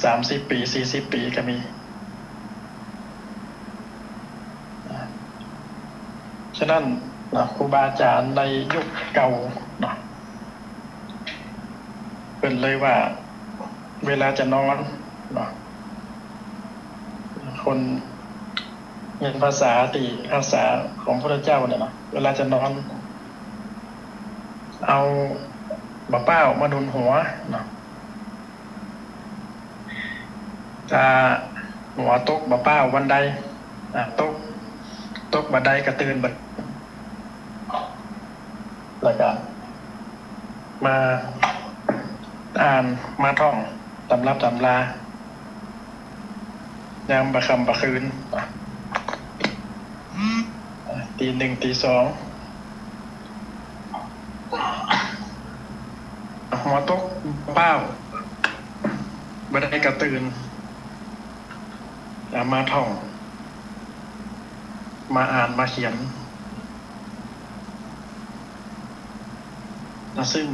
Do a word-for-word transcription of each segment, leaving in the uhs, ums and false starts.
สามสิบปี๋ สี่สิบปี๋ก็มี ฉะนั้นนะ ครูบาอาจ๋ารย์ในยุคเก่านะ เปิ้นเลยว่า เวลาจะนอนนะ คนเฮียนภาษาตี้ ภาษาของพระพุทธเจ้าเนี่ยนะ เวลาจะนอน เอาบ่าป๊าวมาหนุนหัวนะ ถ้าหัวตกบ่าป๊าวบันได อ่ะ ตก ตกบ่าใดก็ตื่นบ่า แล้วก็มาอ่านมาท่องตำรับตำรา ยามบ่าค่ำบ่าคืน ตีหนึ่งตีสอง หัวตกบ่าป๊าวบันไดก็ตื่น เอามาท่อง มาอ่านมาเขียน ซึ่ง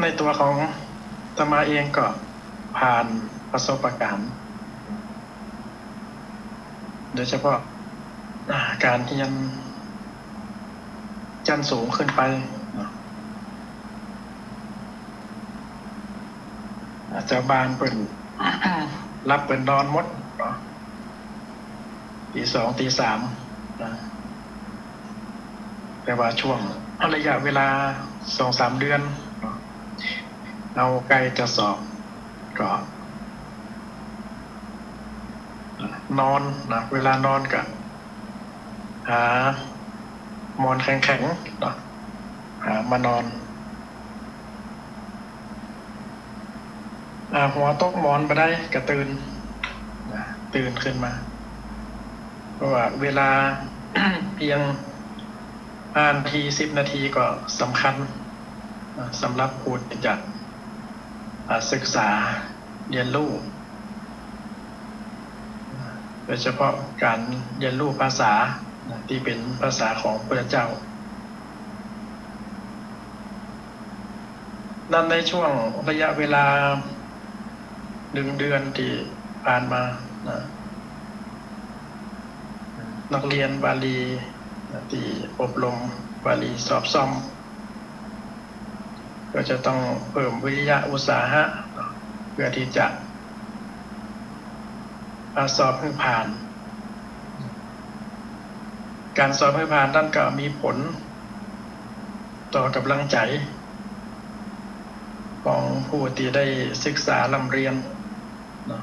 ในตั๋วของอาตมาเองก็ผ่านประสบการณ์ โดยเฉพาะ อ่า ก๋านเฮียน จั้นสูงขึ้นไปเนาะ อ่า จาวบ้านเปิ้น หลับเปิ้นนอนหมดเนาะ ตีสองตีสามนะ แต่ว่าช่วงระยะเวลาสองสามเดือนเนาะ เฮาใก้จะสอบก็ นอนนะ เวลานอนก็หาหมอนแข็งๆเนาะ หามานอน อ่า หัวตกหมอนบ่าใดก็ตื่นนะ ตื่นขึ้นมา เพราะว่าเวลา เพียงห้านาที สิบนาทีก็สำคัญนะ สำหรับผู้ตี้จะ อ่า ศึกษาเฮียนฮู้ โดยเฉพาะก๋านเฮียนฮู้ภาษานะ ตี้เป๋นภาษาของพระพุทธเจ้า นั้นในช่วงระยะเวลาหนึ่งเดือนตี้ผ่านมานะ นักเฮียนบาลีนะ ตี้อบรมบาลีสอบซ่อม ก็จะต้องเพิ่มวิริยะอุตสาหะเนาะ เพื่อตี้จะ อ่า สอบหื้อผ่าน ก๋านสอบหื้อผ่านนั้นก็มีผลต่อก๋ำลังใจ๋ของผู้ตี้ได้ศึกษาร่ำเฮียนเนาะ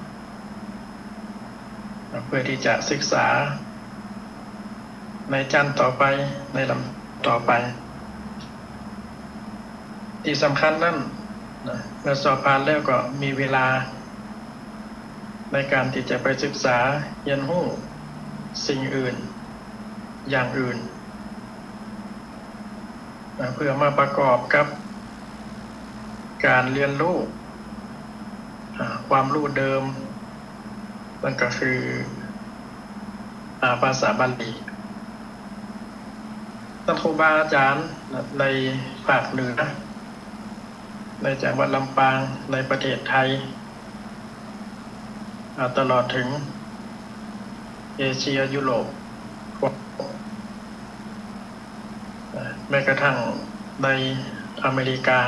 เพื่อตี้จะศึกษา ในจั้นต่อไป ในลำต่อไป ตี้สำคัญนั้นนะ เมื่อสอบผ่านแล้วก็มีเวลาในก๋านตี้จะไปศึกษาเฮียนฮู้สิ่งอื่น อย่างอื่นนะ เพื่อมาประกอบกับก๋านเฮียนฮู้ อ่า ความฮู้เดิม นั่นก็คือ อ่า ภาษาบาลี ต้านครูบาอาจ๋ารย์ในภาคเหนือ ในจังหวัดลำปาง ในประเทศไทย อ่า ตลอดเถิงเอเชีย ยุโรป แม้กระทั่งในอเมริกา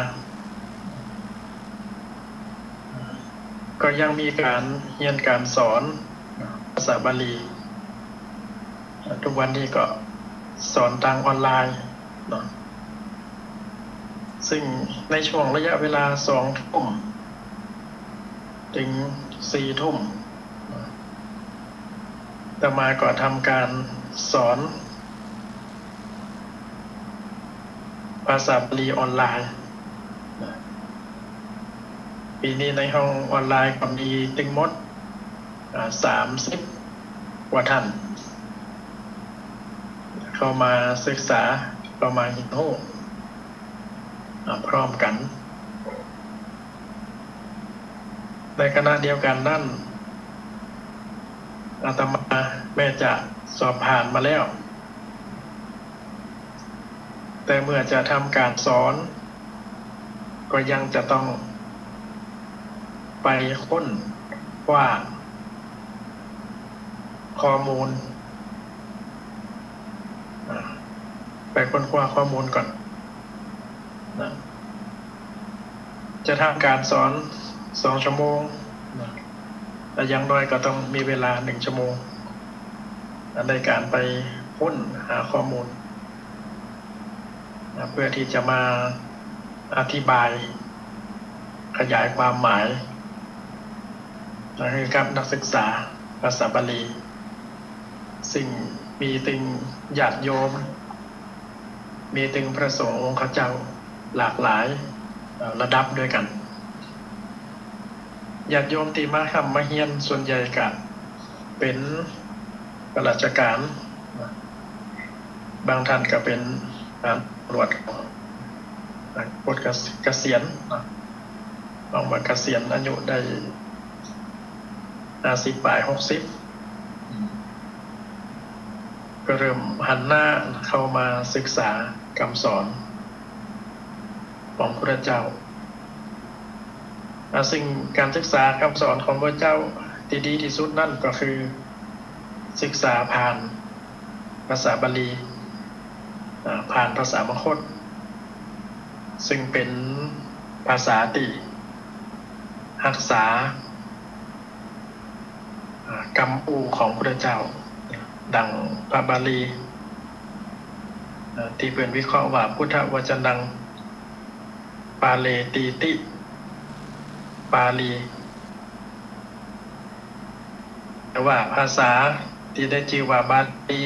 ก็ยังมีก๋านเฮียนก๋านสอนภาษาบาลี ทุกวันนี้ก็สอนตางออนไลน์เนาะ ซึ่งในช่วงระยะเวลาสองทุ่มเถิงสี่ทุ่ม อาตมาก็ทำก๋านสอนภาษาบาลีออนไลน์ ปี๋นี้ในห้องออนไลน์ก็มีตึงหมด อ่า สามสิบกว่าต้าน เข้ามาศึกษา เข้ามาเฮียนฮู้ อ่า พร้อมกั๋น ในขณะเดียวกั๋นนั้น อาตมาแม้จะสอบผ่านมาแล้ว แต่เมื่อจะทำก๋านสอน ก็ยังจะต้องไปค้นค ว่าข้อมูล อ่า ไปค้นคว้าข้อมูลก่อนนะ จะทำการสอนสองชั่วโมงนะ แต่อย่างน้อยก็ต้องมีเวลาหนึ่งชั่วโมง ในการไปค้นหาข้อมูลนะ เพื่อที่จะมาอธิบายขยายความหมายนะ หื้อกับนักศึกษาภาษาบาลี ซึ่งมีตึงญาติโยม มีตึงพระสงฆ์องค์ข้าเจ้าหลากหลาย เอ่อ ระดับด้วยกัน ญาติโยมตี้มาฮ่ำมาเฮียนส่วนใหญ่ก็เป๋นข้าราชการ บางท่านก็เป๋นทหารตำรวจ ปลดเกษ-, เกษียณ ออกมาเกษียณอายุได้ห้าสิบป๋าย หกสิบ ก็เริ่มหันหน้าเข้ามาศึกษากำสอนของพระเจ้า อ่า ซึ่งการศึกษากำสอนของพระเจ้าตี้ดีตี้สุดนั้นก็คือศึกษาผ่านภาษาบาลี อ่า ผ่านภาษามคธ ซึ่งเป๋นภาษาตี้ฮักษา อ่า กำอู้ของพระเจ้า ดังพระบาลี อ่า ตี้เปิ้นวิเคราะห์ว่า พุทธวจนัง ปาเลตีติ ปาลี แต่ว่าภาษาตี้ได้จื้อว่าบาลี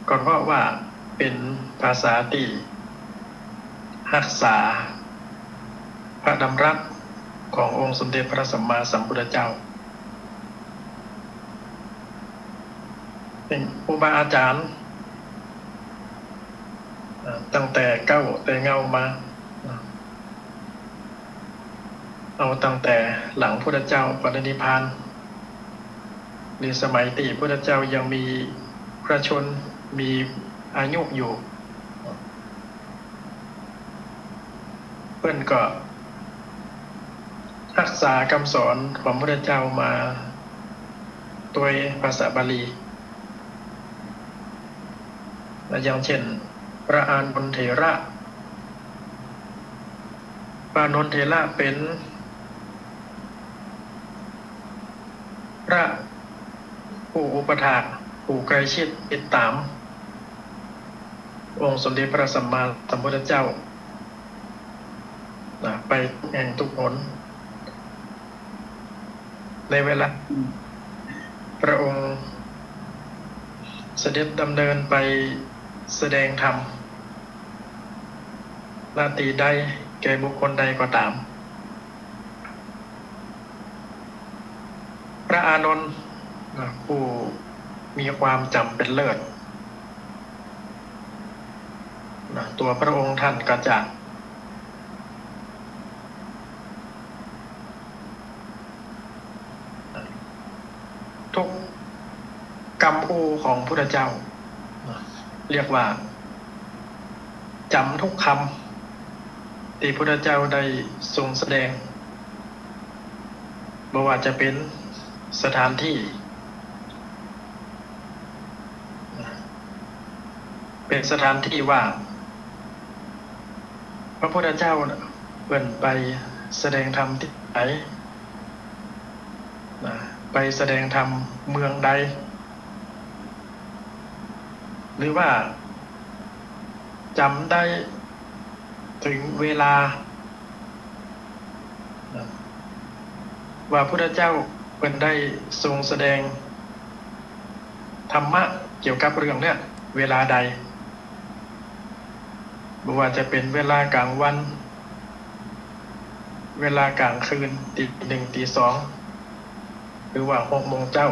ก็เพราะว่าเป๋นภาษาตี้ฮักษาพระดำรัสขององค์สมเด็จพระสัมมาสัมพุทธเจ้า ซึ่งครูบาอาจ๋ารย์ เอ่อ ตั้งแต่เก๊าแต่เง้ามา เอาตั้งแต่หลังพุทธเจ้าปรินิพพาน หรือสมัยตี้พุทธเจ้ายังมีพระชนม์มีอายุอยู่ เปิ้นก็ฮักษากำสอนของพุทธเจ้ามาตวยภาษาบาลี และอย่างเช่น พระอานนทเถระ พระอานนทเถระเป๋นพระผู้อุปถากผู้ใกล้ชิดติดต๋ามองค์สมเด็จพระสัมมาสัมพุทธเจ้า นะ ไปทุกแห่งทุกหน ในเวลาพระองค์เสด็จดำเนินไปแสดงธรรม ณ ตี้ใดแก่บุคคลใดก็ต๋าม พระอานนท์ นะ ผู้มีความจ๋ำเป๋นเลิศ นะ ตั๋วพระองค์ท่านก็จะ ทุกกำอู้ของพุทธเจ้า เรียกว่าจ๋ำทุกกำตี้พุทธเจ้าได้ทรงแสดง บ่ว่าจะเป๋นสถานตี้ เป๋นสถานตี้ว่า พระพุทธเจ้าน่ะ เปิ้นไปแสดงธรรมตี้ใด นะ ไปแสดงธรรมเมืองใด หรือว่าจ๋ำได้เถิงเวลา นะ ว่าพุทธเจ้าเปิ้นได้ทรงแสดงธรรมะเกี่ยวกับเรื่องเนี้ย เวลาใด บ่ว่าจะเป๋นเวลากลางวัน เวลากลางคืน ตีหนึ่ง ตีสอง หรือว่าหกโมงเจ๊า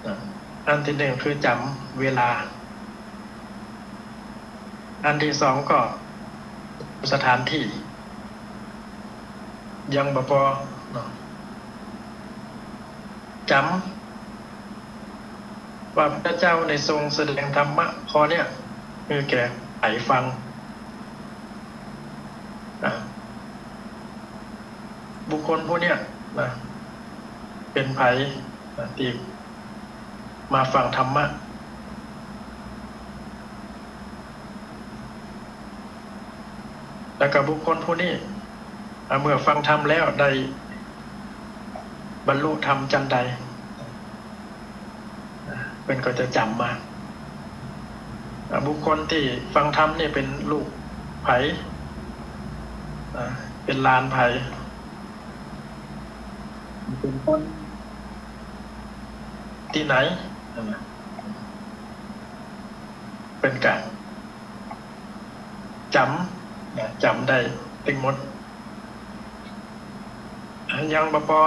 นะ อันตี้หนึ่งคือจ๋ำเวลา อันตี้สองก็สถานตี้ ยังบ่ปอเนาะ จ๋ำว่าพระเจ้าได้ทรงแสดงธรรมะข้อเนี้ยหื้อแก่ใผฟัง อ่ะ บุคคลผู้เนี้ยนะ เป๋นใผนะ ตี้มาฟังธรรมะ แล้วก็บุคคลผู้นี้ อ่า เมื่อฟังธรรมแล้วได้บรรลุธรรมจั้นใด เปิ้นก็จะจ๋ำมา อ่า บุคคลตี้ฟังธรรมนี่เป๋นลูกใผ อ่า เป๋นหลานใผ เป๋นคนตี้ไหน เปิ้นก็จ๋ำนะ จ๋ำได้ตึงหมด ยังบ่ปอ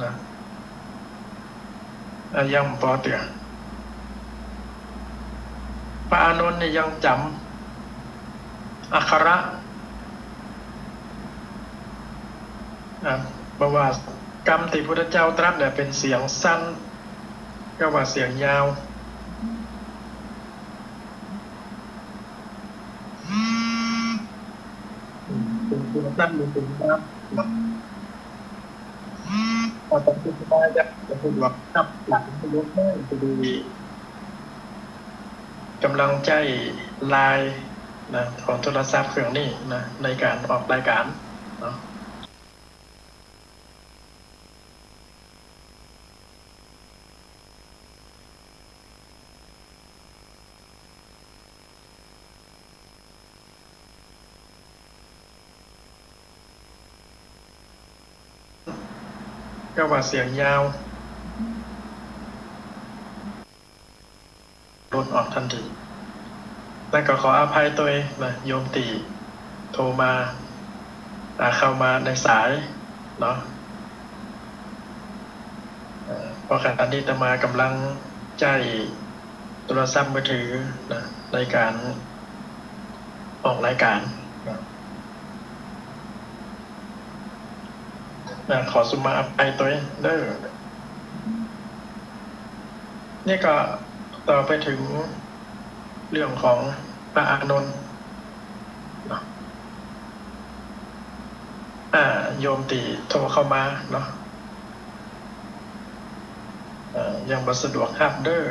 นะ อ่ะ ยังบ่ปอเตื้อ พระอานนท์นี่ยังจ๋ำอักขระ อ่ะ บ่ว่ากำตี้พุทธเจ้าตรัสเนี่ยเป๋นเสียงสั้น ก็ว่าเสียงยาว เป๋นเสียงสั้นหรือเสียงยาว เอาตามที่ว่าจะ จะสะดวกครับ หลังรถได้จะดี ก่ำลังใจ๊ไลน์นะ ของโทรศัพท์เครื่องนี้นะ ในก๋านออกรายก๋านเนาะ ก็ว่าเสียงยาว หลุดออกตันที แล้วก็ขออภัยตวยนะ โยมตี้โทรมา อ่า เข้ามาในสายเนาะ เอ่อ เพราะขณะนี้อาตมาก่ำลังใจ๊โทรศัพท์มือถือนะ ในก๋านออกรายก๋านนะ นะ ขอสุมาอภัยตวยเด้อ นี่ก็ต่อไปเถิงเรื่องของพระอานนท์เนาะ อ่า โยมตี้โทรเข้ามาเนาะ เอ่อ ยังบ่สะดวกฮับเด้อ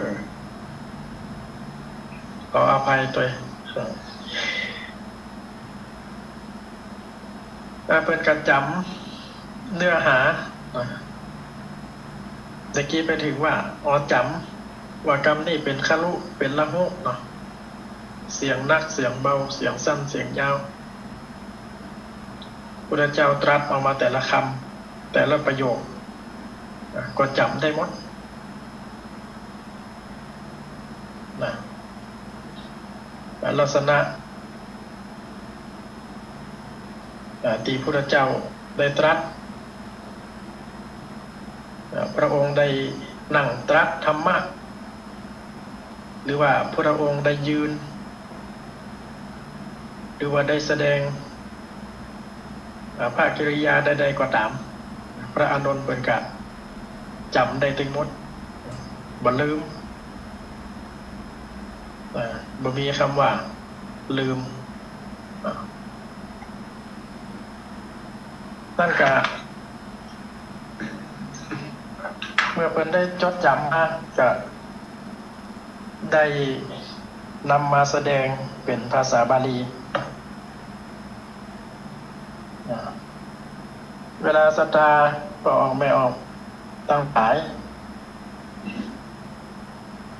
ขออภัยตวย อ่า เปิ้นก็จ๋ำเนื้อหา อ่า ตะกี้ไปเถิงว่า อ๋อ จ๋ำ ว่ากำนี้เป๋นคฤ เป๋นละหุเนาะ เสียงนัก เสียงเบา เสียงสั้น เสียงยาว พุทธเจ้าตรัสออกมาแต่ละกำ แต่ละประโยค อ่ะ ก็จ๋ำได้หมด นะ ลักษณะ อ่า ตี้พุทธเจ้าได้ตรัส อ่า พระองค์ได้นั่งตรัสธรรมะ หรือว่าพระองค์ได้ยืน หรือว่าได้แสดง อ่า พระกิริยาใดๆ ก็ต๋าม พระอานนท์เปิ้นก็จ๋ำได้ตึงหมด บ่ลืม อ่า บ่มีกำว่าลืม อ่า นั่นก็ เมื่อเปิ้นได้จดจ๋ำมา ก็ได้นำมาแสดงเป๋นภาษาบาลี อ่า เวลาศรัทธาพ่อออกแม่ออกตังหลาย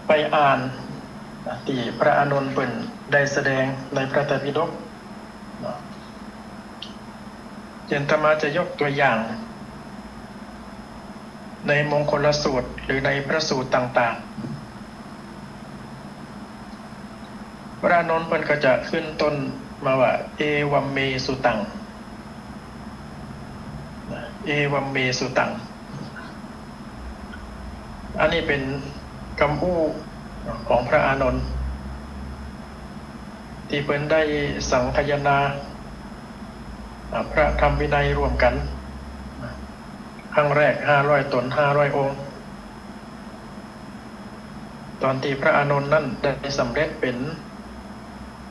ไปอ่านตี้พระอานนท์เปิ้นได้แสดงในพระไตรปิฎกเนาะ เช่นอาตมาจะยกตัวอย่าง ในมงคลสูตรหรือในพระสูตรต่างๆ พระอานนท์เปิ้นก็จะขึ้นต้นมาว่า เอวัมเม สุตัง เอวัมเม สุตัง อันนี้เป๋นกำอู้ของพระอานนท์ ตี้เปิ้นได้สังคายนา อ่า พระธรรมวินัยร่วมกั๋น ครั้งแรกห้าร้อยต๋น ห้าร้อยองค์ ต๋อนตี้พระอานนท์นั้นได้สำเร็จเป๋น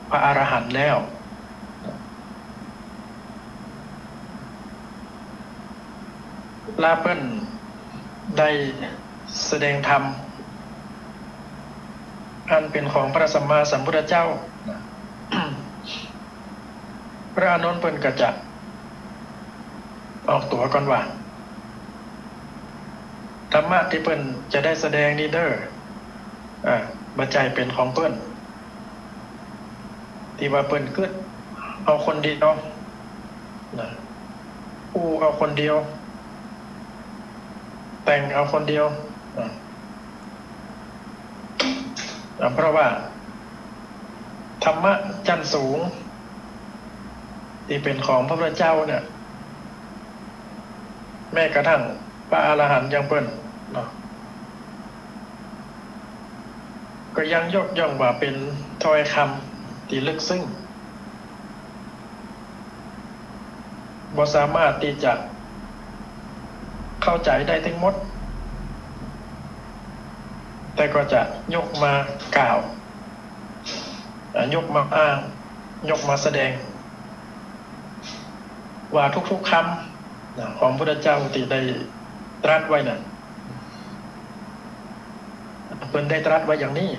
พระอรหันต์แล้ว เ ลาเปิ้นได้แสดงธรรม อันเป๋นของพระสัมมาสัมพุทธเจ้า พระอานนท์เปิ้นก็จะออกตั๋วก่อนว่า ธรรมะตี้เปิ้นจะได้แสดงนี้เน่อ อ่า บ่ใจ้เป๋นของเปิ้น ตี้ว่าเปิ้นกึ๊ดเอาคนเดียว นะ อู้เอาคนเดียว แต่งเอาคนเดียว นะ อ่า เพราะว่าธรรมะจั้นสูง ตี้เป๋นของพระพุทธเจ้าเนี่ย แม้กระทั่งพระอรหันต์อย่างเปิ้นเนาะ ก็ยังยกย่องว่าเป๋นถ้อยกำตี้ลึกซึ้ง บ่สามารถตี้จะเข้าใจ๋ได้ตึงหมด แต่ก็จะยกมากล่าว อ่า ยกมาอ้าง ยกมาแสดง ว่าทุกๆ กำ นะ ของพุทธเจ้าตี้ได้ตรัสไว้นั้น เปิ้นได้ตรัสไว้อย่างนี้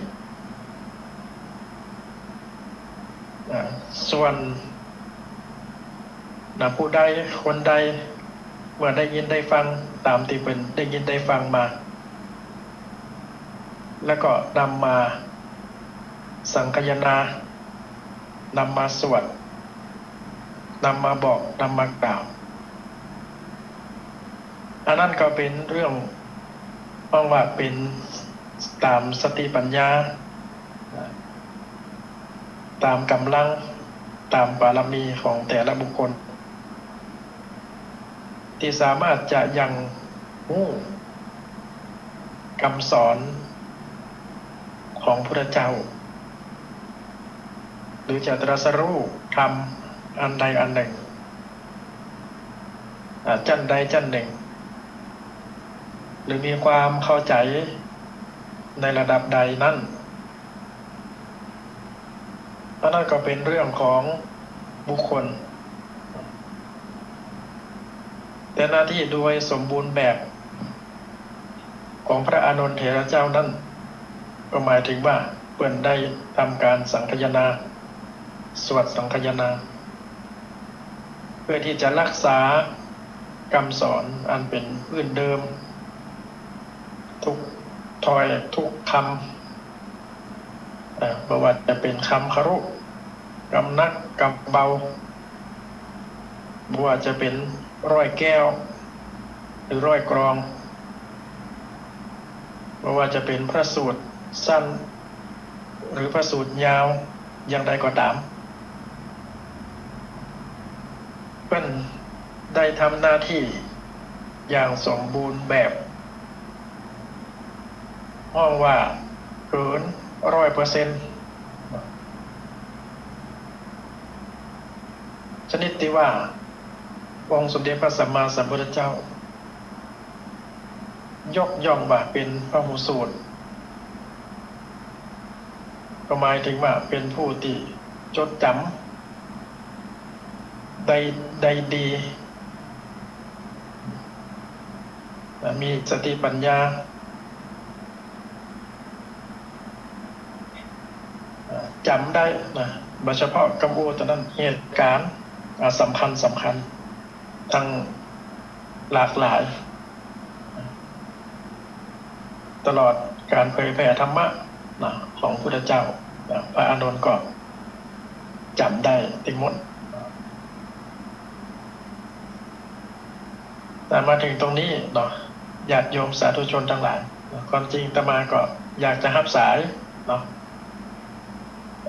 อ่า ส่วน นะ ผู้ใดคนใด เมื่อได้ยินได้ฟังต๋ามตี้เปิ้นได้ยินได้ฟังมา แล้วก็นำมาสังคายนา นำมาสวด นำมาบอก นำมากล่าว อันนั้นก็เป๋นเรื่อง เฮาว่าเป๋นต๋ามสติปัญญา ต๋ามก๋ำลัง ต๋ามบารมีของแต่ละบุคคล ตี้สามารถจะยังฮู้กำสอนของพุทธเจ้า หรือจะตรัสรู้ธรรมอันใดอันนึ่ง อ่า จั้นใดจั้นนึ่ง หรือมีความเข้าใจ๋ในระดับใดนั้น อันนั้นก็เป๋นเรื่องของบุคคล แต่หน้าตี้โดยสมบูรณ์แบบของพระอานนทเถระเจ้านั้น ก็หมายถึงว่าเปิ้นได้ทำก๋านสังคายนา สวดสังคายนา เพื่อตี้จะรักษากำสอนอันเป๋นพื้นเดิม ทุกถ้อยทุกกำ เอ่อ บ่ว่าจะเป๋นกำคฤ กำหนัก กำเบา บ่ว่าจะเป๋นร้อยแก้ว หรือร้อยกลอง บ่ว่าจะเป๋นพระสูตรสั้น หรือพระสูตรยาว อย่างใดก็ต๋าม เปิ้นได้ทำหน้าตี้อย่างสมบูรณ์แบบ ฮ้องว่าเกินร้อยเปอร์เซ็นต์ ชนิดตี้ว่าองค์สมเด็จพระสัมมาสัมพุทธเจ้า ยกย่องว่าเป๋นพหูสูต ก็หมายถึงว่าเป๋นผู้ตี้จดจ๋ำได้ ได้ดี มีสติปัญญา จ๋ำได้นะ บ่เฉพาะกำอู้เต้านั้น เหตุก๋ารณ์ อ่า สำคัญสำคัญ ตังหลากหลาย ตลอดก๋านเผยแผ่ธรรมะนะ ของพุทธเจ้านะ พระอานนท์ก็จ๋ำได้ตึงหมด แต่มาเถิงตรงนี้เนาะ ญาติโยมสาธุชนตังหลาย ความจริงอาตมาก็อยากจะฮับสายเนาะ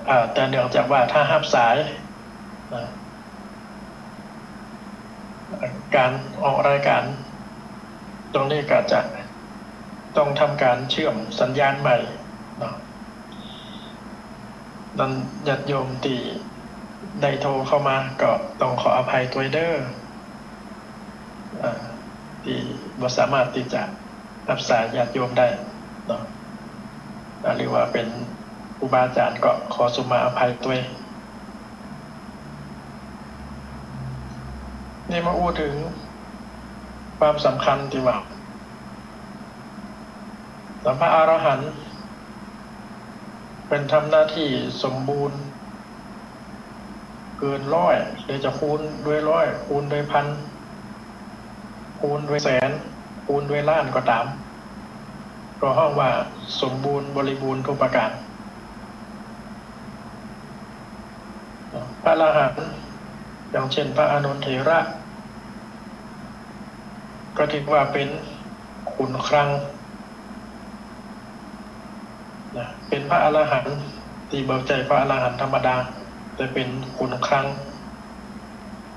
อ่า แต่เนื่องจากว่าถ้าฮับสายนะ ก๋านออกรายก๋านตรงนี้ก็จะต้องทำก๋านเชื่อมสัญญาณใหม่เนาะ นั้นญาติโยมตี้ได้โทรเข้ามาก็ต้องขออภัยตวยเด้อ อ่า ตี้บ่สามารถตี้จะฮับสายญาติโยมได้เนาะ อ่า หรือว่าเป๋นครูบาอาจ๋ารย์ก็ขอสุมาอภัยตวย นี่มาอู้เถิงป ความสำคัญตี้ว่า พระอรหันต์เปิ้นทำหน้าตี้สมบูรณ์เกินร้อย หรือจะคูณด้วยร้อย คูณด้วยพัน คูณด้วยแสน คูณด้วยล้านก็ต๋าม ก็ฮ้องว่าสมบูรณ์บริบูรณ์ทุกประก๋าน พระอรหันต์ อย่างเจ้นพระอานนทเถระ ก็ถือว่าเป๋นขุนคลัง นะ เป๋นพระอรหันต์ตี้บ่ใจ้พระอรหันต์ธรรมดา แต่เป๋นขุนคลัง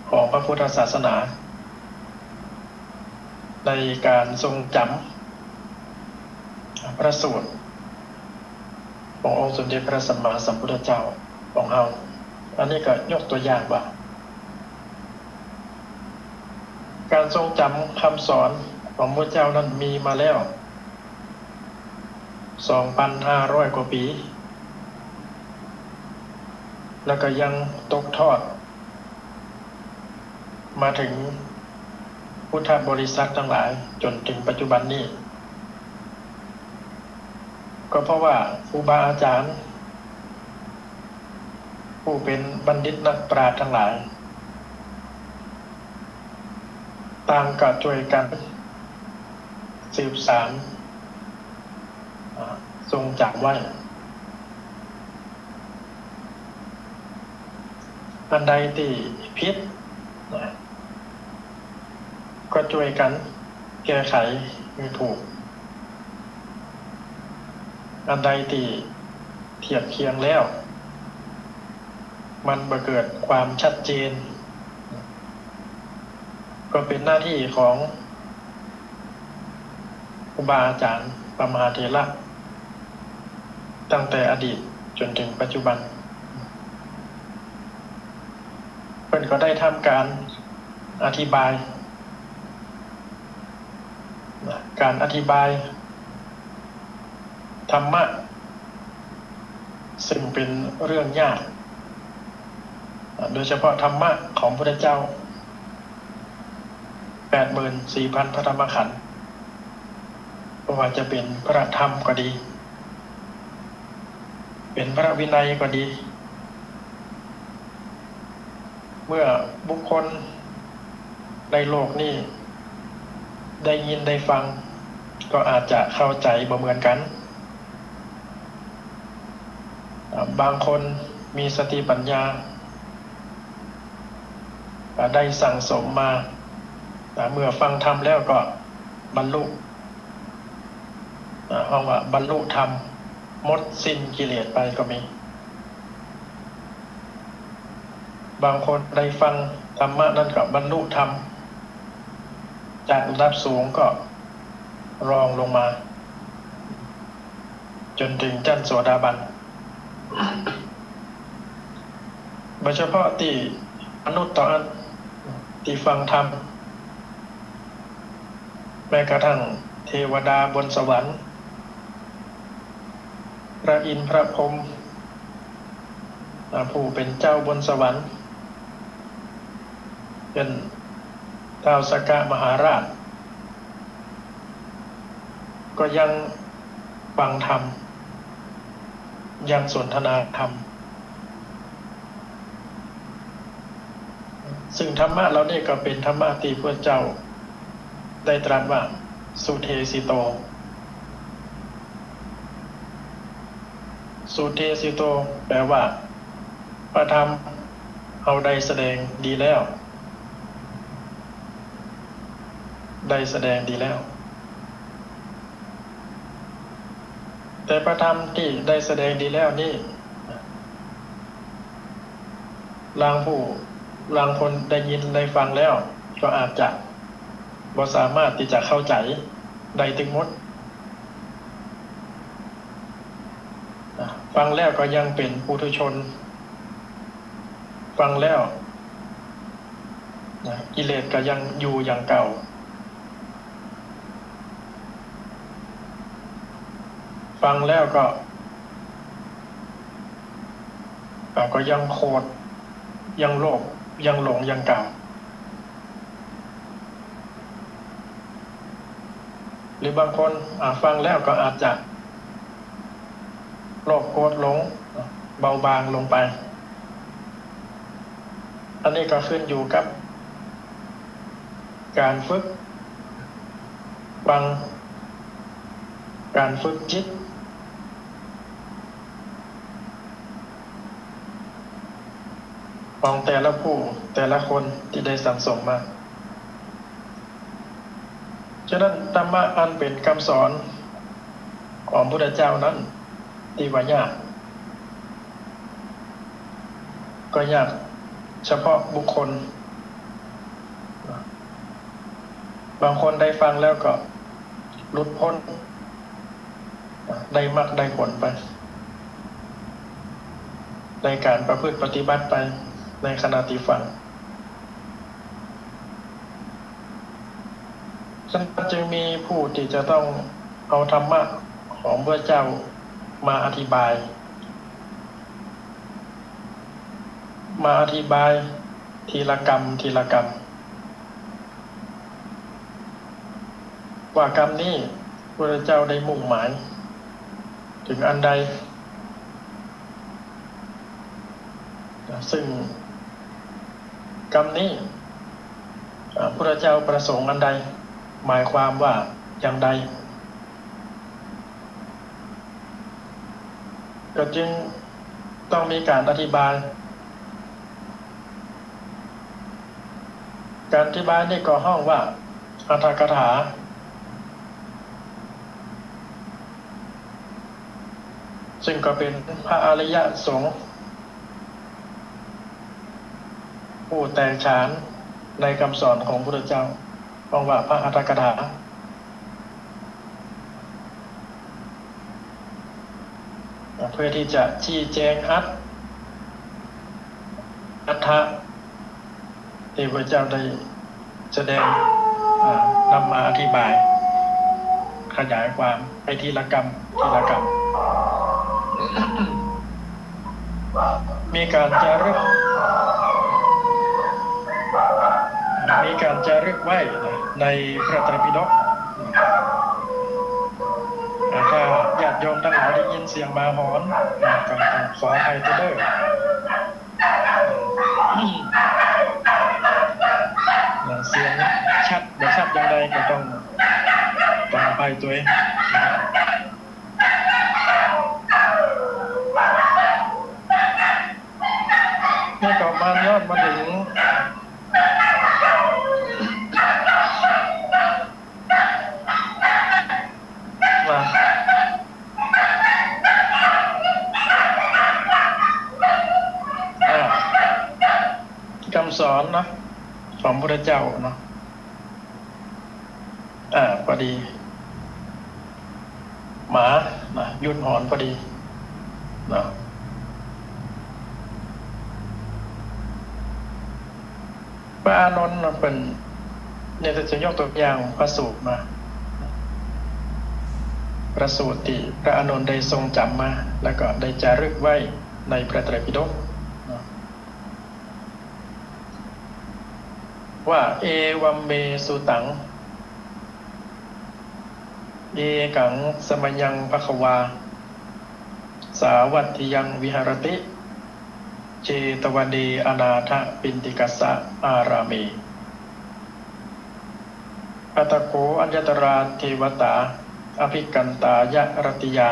ของพระพุทธศาสนา ในก๋านทรงจ๋ำพระสูตรขององค์สมเด็จพระสัมมาสัมพุทธเจ้าของเฮา อันนี้ก็ยกตั๋วอย่างว่า ก๋านทรงจ๋ำกำสอนของพระเจ้านั้นมีมาแล้ว สองปันห้าร้อยกว่าปี๋ แล้วก็ยังตกทอดมาเถิงพุทธบริษัทตังหลายจ๋นเถิงปัจจุบันนี้ ก็เพราะว่าครูบาอาจ๋ารย์ ผู้เป๋นบัณฑิตนักปราชญ์ตังหลาย ต่างก็จ้วยกั๋นสืบสาน อ่า ทรงจ๋ำไว้ อันใดตี้ผิด นะ ก็จ้วยกั๋นแก้ไขหื้อถูก อันใดตี้เทียบเคียงแล้ว มันบ่เกิดความชัดเจน ก็เป๋นหน้าตี้ของครูบาอาจ๋ารย์พระมหาเถระ ตั้งแต่อดีตจ๋นเถิงปัจจุบัน เปิ้นก็ได้ทำก๋านอธิบาย นะ ก๋านอธิบายธรรมะ ซึ่งเป๋นเรื่องยาก นะ โดยเฉพาะธรรมะของพุทธเจ้า แปดหมื่นสี่พันพระธรรมขันธ์ บ่ว่าจะเป๋นพระธรรมก็ดี เป๋นพระวินัยก็ดี เมื่อบุคคลในโลกนี้ได้ยินได้ฟัง ก็อาจจะเข้าใจ๋บ่เหมือนกั๋น อ่า บางคนมีสติปัญญา อ่า ได้สั่งสมมา อ่า เมื่อฟังธรรมแล้วก็บรรลุ อ่า ฮ้องว่าบรรลุธรรม หมดสิ้นกิเลสไปก็มี บางคนได้ฟังธรรมะนั้นก็บรรลุธรรม จากระดับสูงก็รองลงมา จ๋นเถิงจั้นโสดาบัน บ่เฉพาะตี้มนุษย์เต้าอั้นตี้ฟังธรรม แม้กระทั่งเทวดาบนสวรรค์ พระอินทร์พระพรหม อ่า ผู้เป๋นเจ้าบนสวรรค์ เช่นท้าวสักกะมหาราช ก็ยังฟังธรรม ยังสนทนาธรรม ซึ่งธรรมะเหล่านี้ก็เป๋นธรรมะตี้พระเจ้าได้ตรัสว่า สุเทสิโต สุเทสิโต แปลว่า พระธรรมเฮาได้แสดงดีแล้ว ได้แสดงดีแล้ว แต่พระธรรมตี้ได้แสดงดีแล้วนี้ ลางผู้ ลางคนได้ยินได้ฟังแล้ว ก็อาจจะบ่สามารถตี้จะเข้าใจ๋ได้ตึงหมด นะ ฟังแล้วก็ยังเป๋นปุถุชน ฟังแล้ว นะ กิเลสก็ยังอยู่อย่างเก่า ฟังแล้วก็ อ่า ก็ยังโขด ยังโลภ ยังหลงอย่างเก่า หรือบางคน อ่า ฟังแล้วก็อาจจะโลภโกรธหลงเบาบางลงไป อันนี้ก็ขึ้นอยู่กับก๋านฝึกฟัง ก๋านฝึกจิตของแต่ละผู้แต่ละคนตี้ได้สั่งสมมา ฉะนั้นธรรมะอันเป๋นกำสอนของพุทธเจ้านั้น ตี้ว่ายาก ก็ยากเฉพาะบุคคล บางคนได้ฟังแล้วก็หลุดป๊น ได้มรรคได้ผลไป ได้ก๋านประพฤติปฏิบัติไปในขณะตี้ฟัง ฉะนั้นจึงมีผู้ตี้จะต้องเอาธรรมะของพระเจ้ามาอธิบาย มาอธิบายทีละกำ ทีละกำ ว่ากำนี้พระเจ้าได้มุ่งหมายเถิงอันใด ซึ่งกำนี้ อ่า พระเจ้าประสงค์อันใด หมายความว่าอย่างใด ก็จึงต้องมีก๋านอธิบาย ก๋านอธิบายนี้ก็ฮ้องว่าอรรถกถา ซึ่งก็เป๋นพระอริยสงฆ์ ผู้แตกฉานในกำสอนของพุทธเจ้า ฮ้องว่าพระอรรถกถา เพื่อตี้จะชี้แจงอรรถ อรรถะตี้พระเจ้าได้แสดง อ่า นำมาอธิบาย ขยายความไปทีละกำ ทีละกำ มีก๋านจารึก มีก๋านจารึกไว้ในพระไตรปิฎก อ่า ถ้าญาติโยมตังหลายได้ยินเสียงหมาหอน ก็ต้องขออภัยเต๊อะเด้อ เสียงชัดบ่ชัดอย่างใดก็ต้อง ต้องอภัยตวย นี่ก็มายอดมาเถิง มา อ่า กำสอนเนาะ ของพุทธเจ้าเนาะ อ่า พอดี หมานะ หยุดหอนพอดีนะ พระอานนท์นะ เปิ้น เนี่ย จะยกตัวอย่างพระสูตรมา พระสูตรตี้พระอานนท์ได้ทรงจ๋ำมา แล้วก็ได้จารึกไว้ในพระไตรปิฎกนะ ว่า เอวัมเม สุตัง เอกัง สะมะยัง ภะคะวา สาวัตถิยัง วิหะรติ เจตวะเน อนาถะปิณฑิกัสสะ อารามเม อัตถะโข อัญญะตะรา เทวะตา อะภิกขันตายะ รัตติยา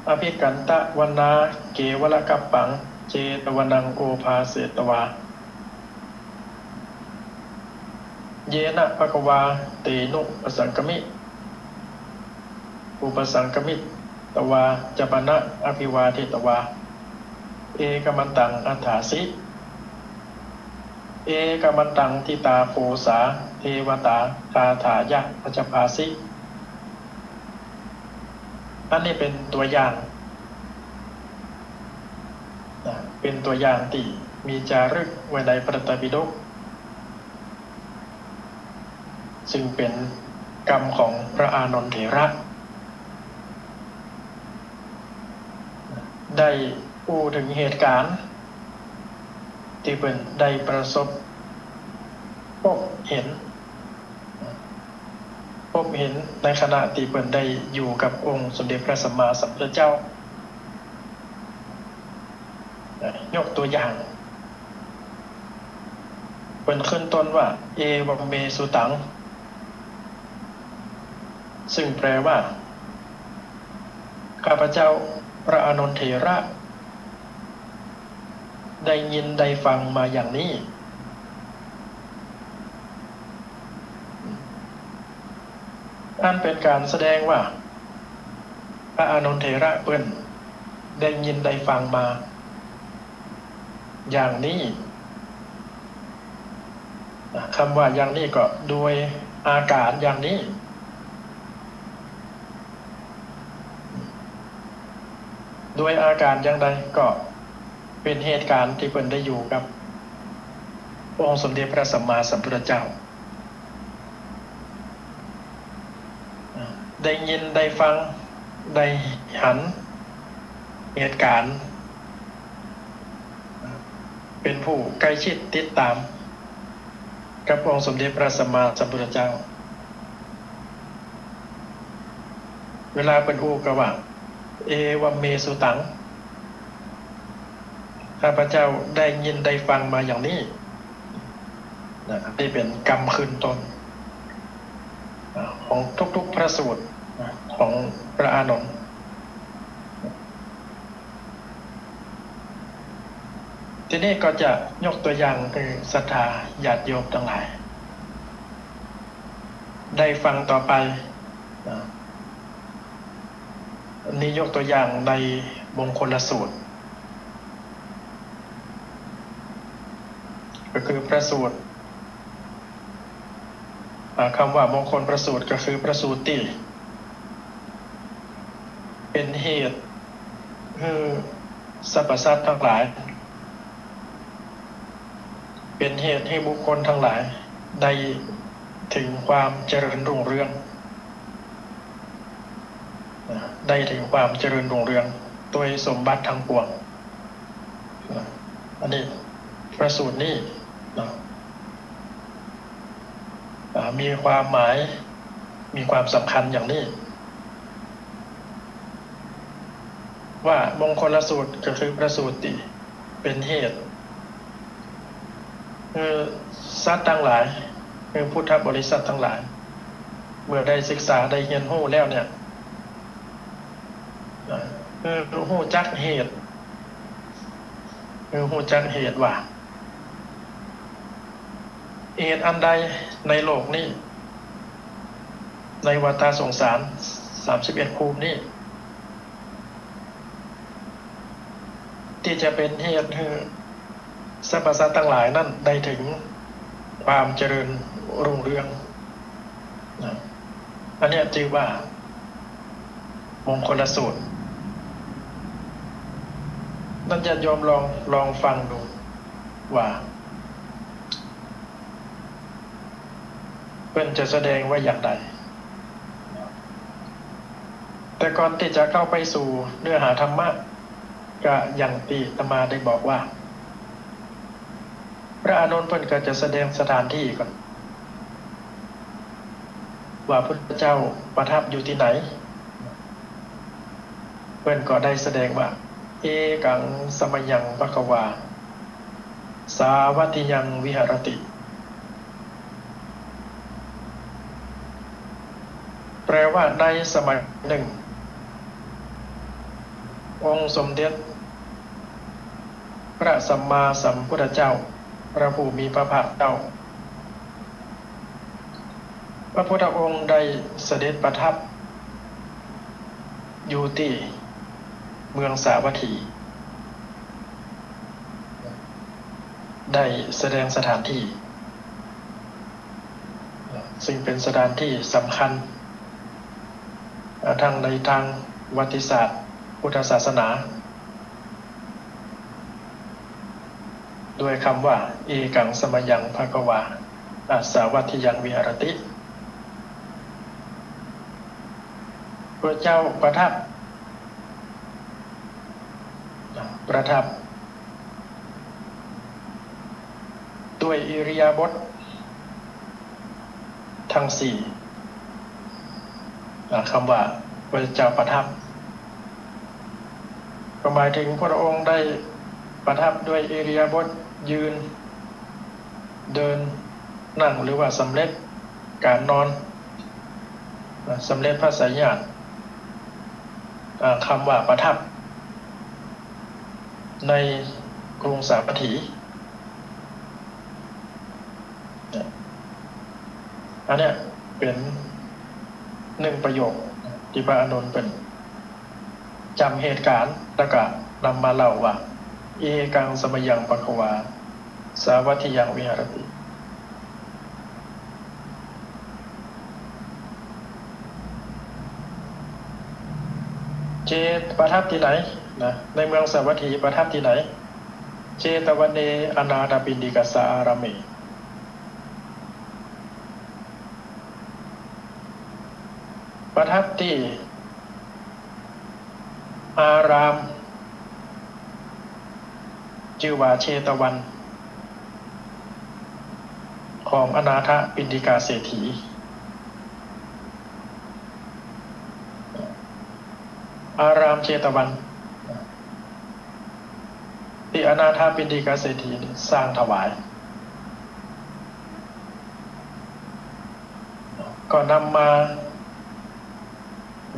อะภิกขันตะวะนา เกวะละกัปปัง เจตวะนัง โอภาเสตวา เยนะ ภะคะวา เตนุปะสังคะมิ อุปะสังคะมิตวา จะปะนะ อะภิวาเทตวา เอคะมันตัง อัฏฐาสิ เอคะมันตัง ทิตาโพสา เทวะตา กาถายะ อัจจาภาสิ อันนี้เป๋นตั๋วอย่างนะ เป๋นตั๋วอย่างตี้มีจารึกไว้ในพระไตรปิฎก ซึ่งเป๋นกำของพระอานนทเถระ ได้อู้เถิงเหตุก๋ารณ์ตี้เปิ้นได้ประสบพบเห็น พบเห็นในขณะตี้เปิ้นได้อยู่กับองค์สมเด็จพระสัมมาสัมพุทธเจ้า ยกตัวอย่าง เปิ้นขึ้นต้นว่า เอวัมเม สุตัง ซึ่งแปลว่า ข้าพเจ้าพระอานนทเถระ ได้ยินได้ฟังมาอย่างนี้ อันเป๋นก๋านแสดงว่า พระอานนทเถระเปิ้นได้ยินได้ฟังมาอย่างนี้ คำว่าอย่างนี้ก็โดยอาก๋านอย่างนี้ โดยอาก๋านอย่างใด ก็เป๋นเหตุก๋ารณ์ตี้เปิ้นได้อยู่กับองค์สมเด็จพระสัมมาสัมพุทธเจ้า ได้ยินได้ฟัง ได้หันเหตุก๋ารณ์ เป๋นผู้ใก้ชิดติดต๋ามกับองค์สมเด็จพระสัมมาสัมพุทธเจ้า เวลาเปิ้นอู้ก็ว่า เอวัมเม สุตัง ข้าพเจ้าได้ยินได้ฟังมาอย่างนี้ นะ นี่เป๋นกำขึ้นต้น อ่า ของทุกๆพระสูตร นะ ของพระอานนท์ ทีนี้ก็จะยกตัวอย่างหื้อศรัทธาญาติโยมตังหลายได้ฟังต่อไป นะ อันนี้ยกตัวอย่างในมงคลสูตร ก็คือพระสูตร อ่า คำว่ามงคลพระสูตรก็คือพระสูตรตี้เป๋นเหตุหื้อสรรพสัตว์ตังหลาย เป๋นเหตุหื้อบุคคลตังหลายได้เถิงความเจริญรุ่งเรือง ได้เถิงความเจริญรุ่งเรืองโดยสมบัติตังปวง อันนี้พระสูตรนี้ อ่า มีความหมาย มีความสำคัญอย่างนี้ ว่ามงคลสูตรก็คือพระสูตรตี้เป๋นเหตุหื้อสัตว์ตังหลาย หื้อพุทธบริษัทตังหลาย เมื่อได้ศึกษาได้เฮียนฮู้แล้วเนี่ย อ่า หื้อฮู้จักเหตุ หื้อฮู้จักเหตุว่า เหตุอันใดในโลกนี้ ในวัฏฏะสงสารสามสิบเอ็ดภูมินี้ ตี้จะเป๋นเหตุหื้อสรรพสัตว์ตังหลายนั้นได้เถิงความเจริญรุ่งเรือง นะ อันเนี้ยจื้อว่ามงคลสูตร นั้นญาติโยมลอง ลองฟังดูว่า เปิ้นจะแสดงไว้อย่างใด แต่ก่อนตี้จะเข้าไปสู่เนื้อหาธรรมะ ก็อย่างตี้อาตมาได้บอกว่า พระอานนท์เปิ้นก็จะแสดงสถานที่ก่อน ว่าพุทธเจ้าประทับอยู่ตี้ไหน เปิ้นก็ได้แสดงว่า เอกังสมยังภควา สาวัตถิยังวิหรติ แปลว่าในสมัยหนึ่ง องค์สมเด็จพระสัมมาสัมพุทธเจ้า พระผู้มีพระภาคเจ้า พระพุทธองค์ได้เสด็จประทับอยู่ตี้เมืองสาวัตถี ได้แสดงสถานที่ ซึ่งเป๋นสถานที่สำคัญ อ่า ทั้งในตางประวัติศาสตร์พุทธศาสนา ด้วยกำว่า เอกังสมยังภควา อา สาวัตถิยังวิหรติ พระเจ้าประทับ ประทับ ด้วยอิริยาบถตังสี่ นะ กำว่าพระเจ้าประทับ ก็หมายถึงพระองค์ได้ประทับด้วยอิริยาบถยืน เดิน นั่ง หรือว่าสำเร็จการนอน นะ สำเร็จพระไสยญาณ อ่า กำว่าประทับ ในกรุงสาวัตถี เนี่ย อันเนี้ยเป๋นนึ่งประโยคตี้พระอานนท์เปิ้นจ๋ำเหตุก๋ารณ์ แล้วก็นำมาเล่าว่า เอกังสะมะยัง ภะคะวา สาวัตถียัง วิหะรติ เจต- ประทับตี้ไหน นะ ในเมืองสาวัตถี ประทับตี้ไหน เจตวะเน อนาถปิณฑิกะสสะอารามเม ประทับตี้อารามจื้อว่าเชตวัน ของอนาถปิณฑิกะเศรษฐี อารามเชตวัน ตี้อนาถปิณฑิกะเศรษฐีนี่สร้างถวาย ก็นำมา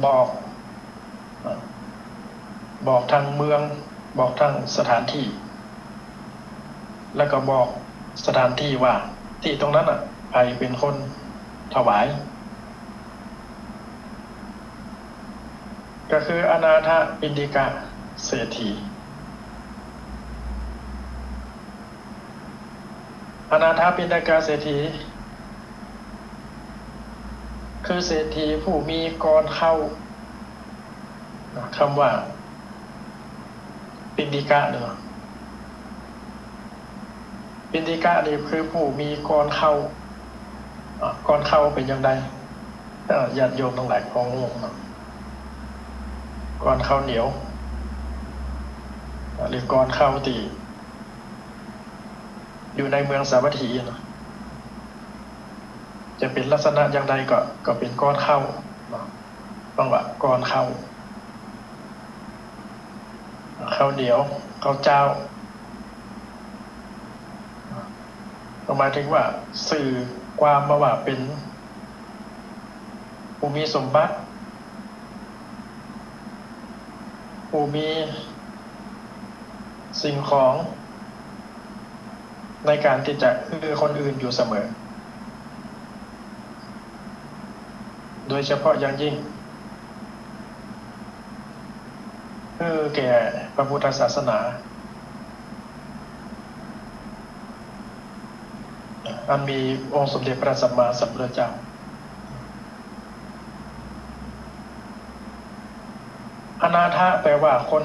บอก บอกตางเมือง บอกตางสถานตี้ แล้วก็บอกสถานตี้ว่าตี้ตรงนั้นน่ะ ใผเป๋นคนถวาย ก็คืออนาถปิณฑิกะเศรษฐี อนาถปิณฑิกะเศรษฐี คือเศรษฐีผู้มีก้อนข้าว กำว่า ปิณฑิกะเนาะ ปิณฑิกะนี่คือผู้มีก้อนข้าว อ่ะ ก้อนข้าวเป๋นอย่างใด เอ่อ ญาติโยมตังหลายพอฮู้เนาะ ก้อนข้าวเหนียว อ่ะ หรือก้อนข้าวตี้อยู่ในเมืองสาวัตถีเนาะ จะเป๋นลักษณะอย่างใดก็ ก็เป๋นก้อนข้าวเนาะ ต้องว่าก้อนข้าว ข้าวเหนียว ข้าวเจ้า ก็หมายถึงว่าสื่อความมาว่าเป๋นผู้มีสมบัติ ผู้มีสิ่งของ ในก๋านตี้จะเอื้อคนอื่นอยู่เสมอ โดยเฉพาะอย่างยิ่ง เอื้อแก่พระพุทธศาสนา อันมีองค์สมเด็จพระสัมมาสัมพุทธเจ้า อนาถะแปลว่าคน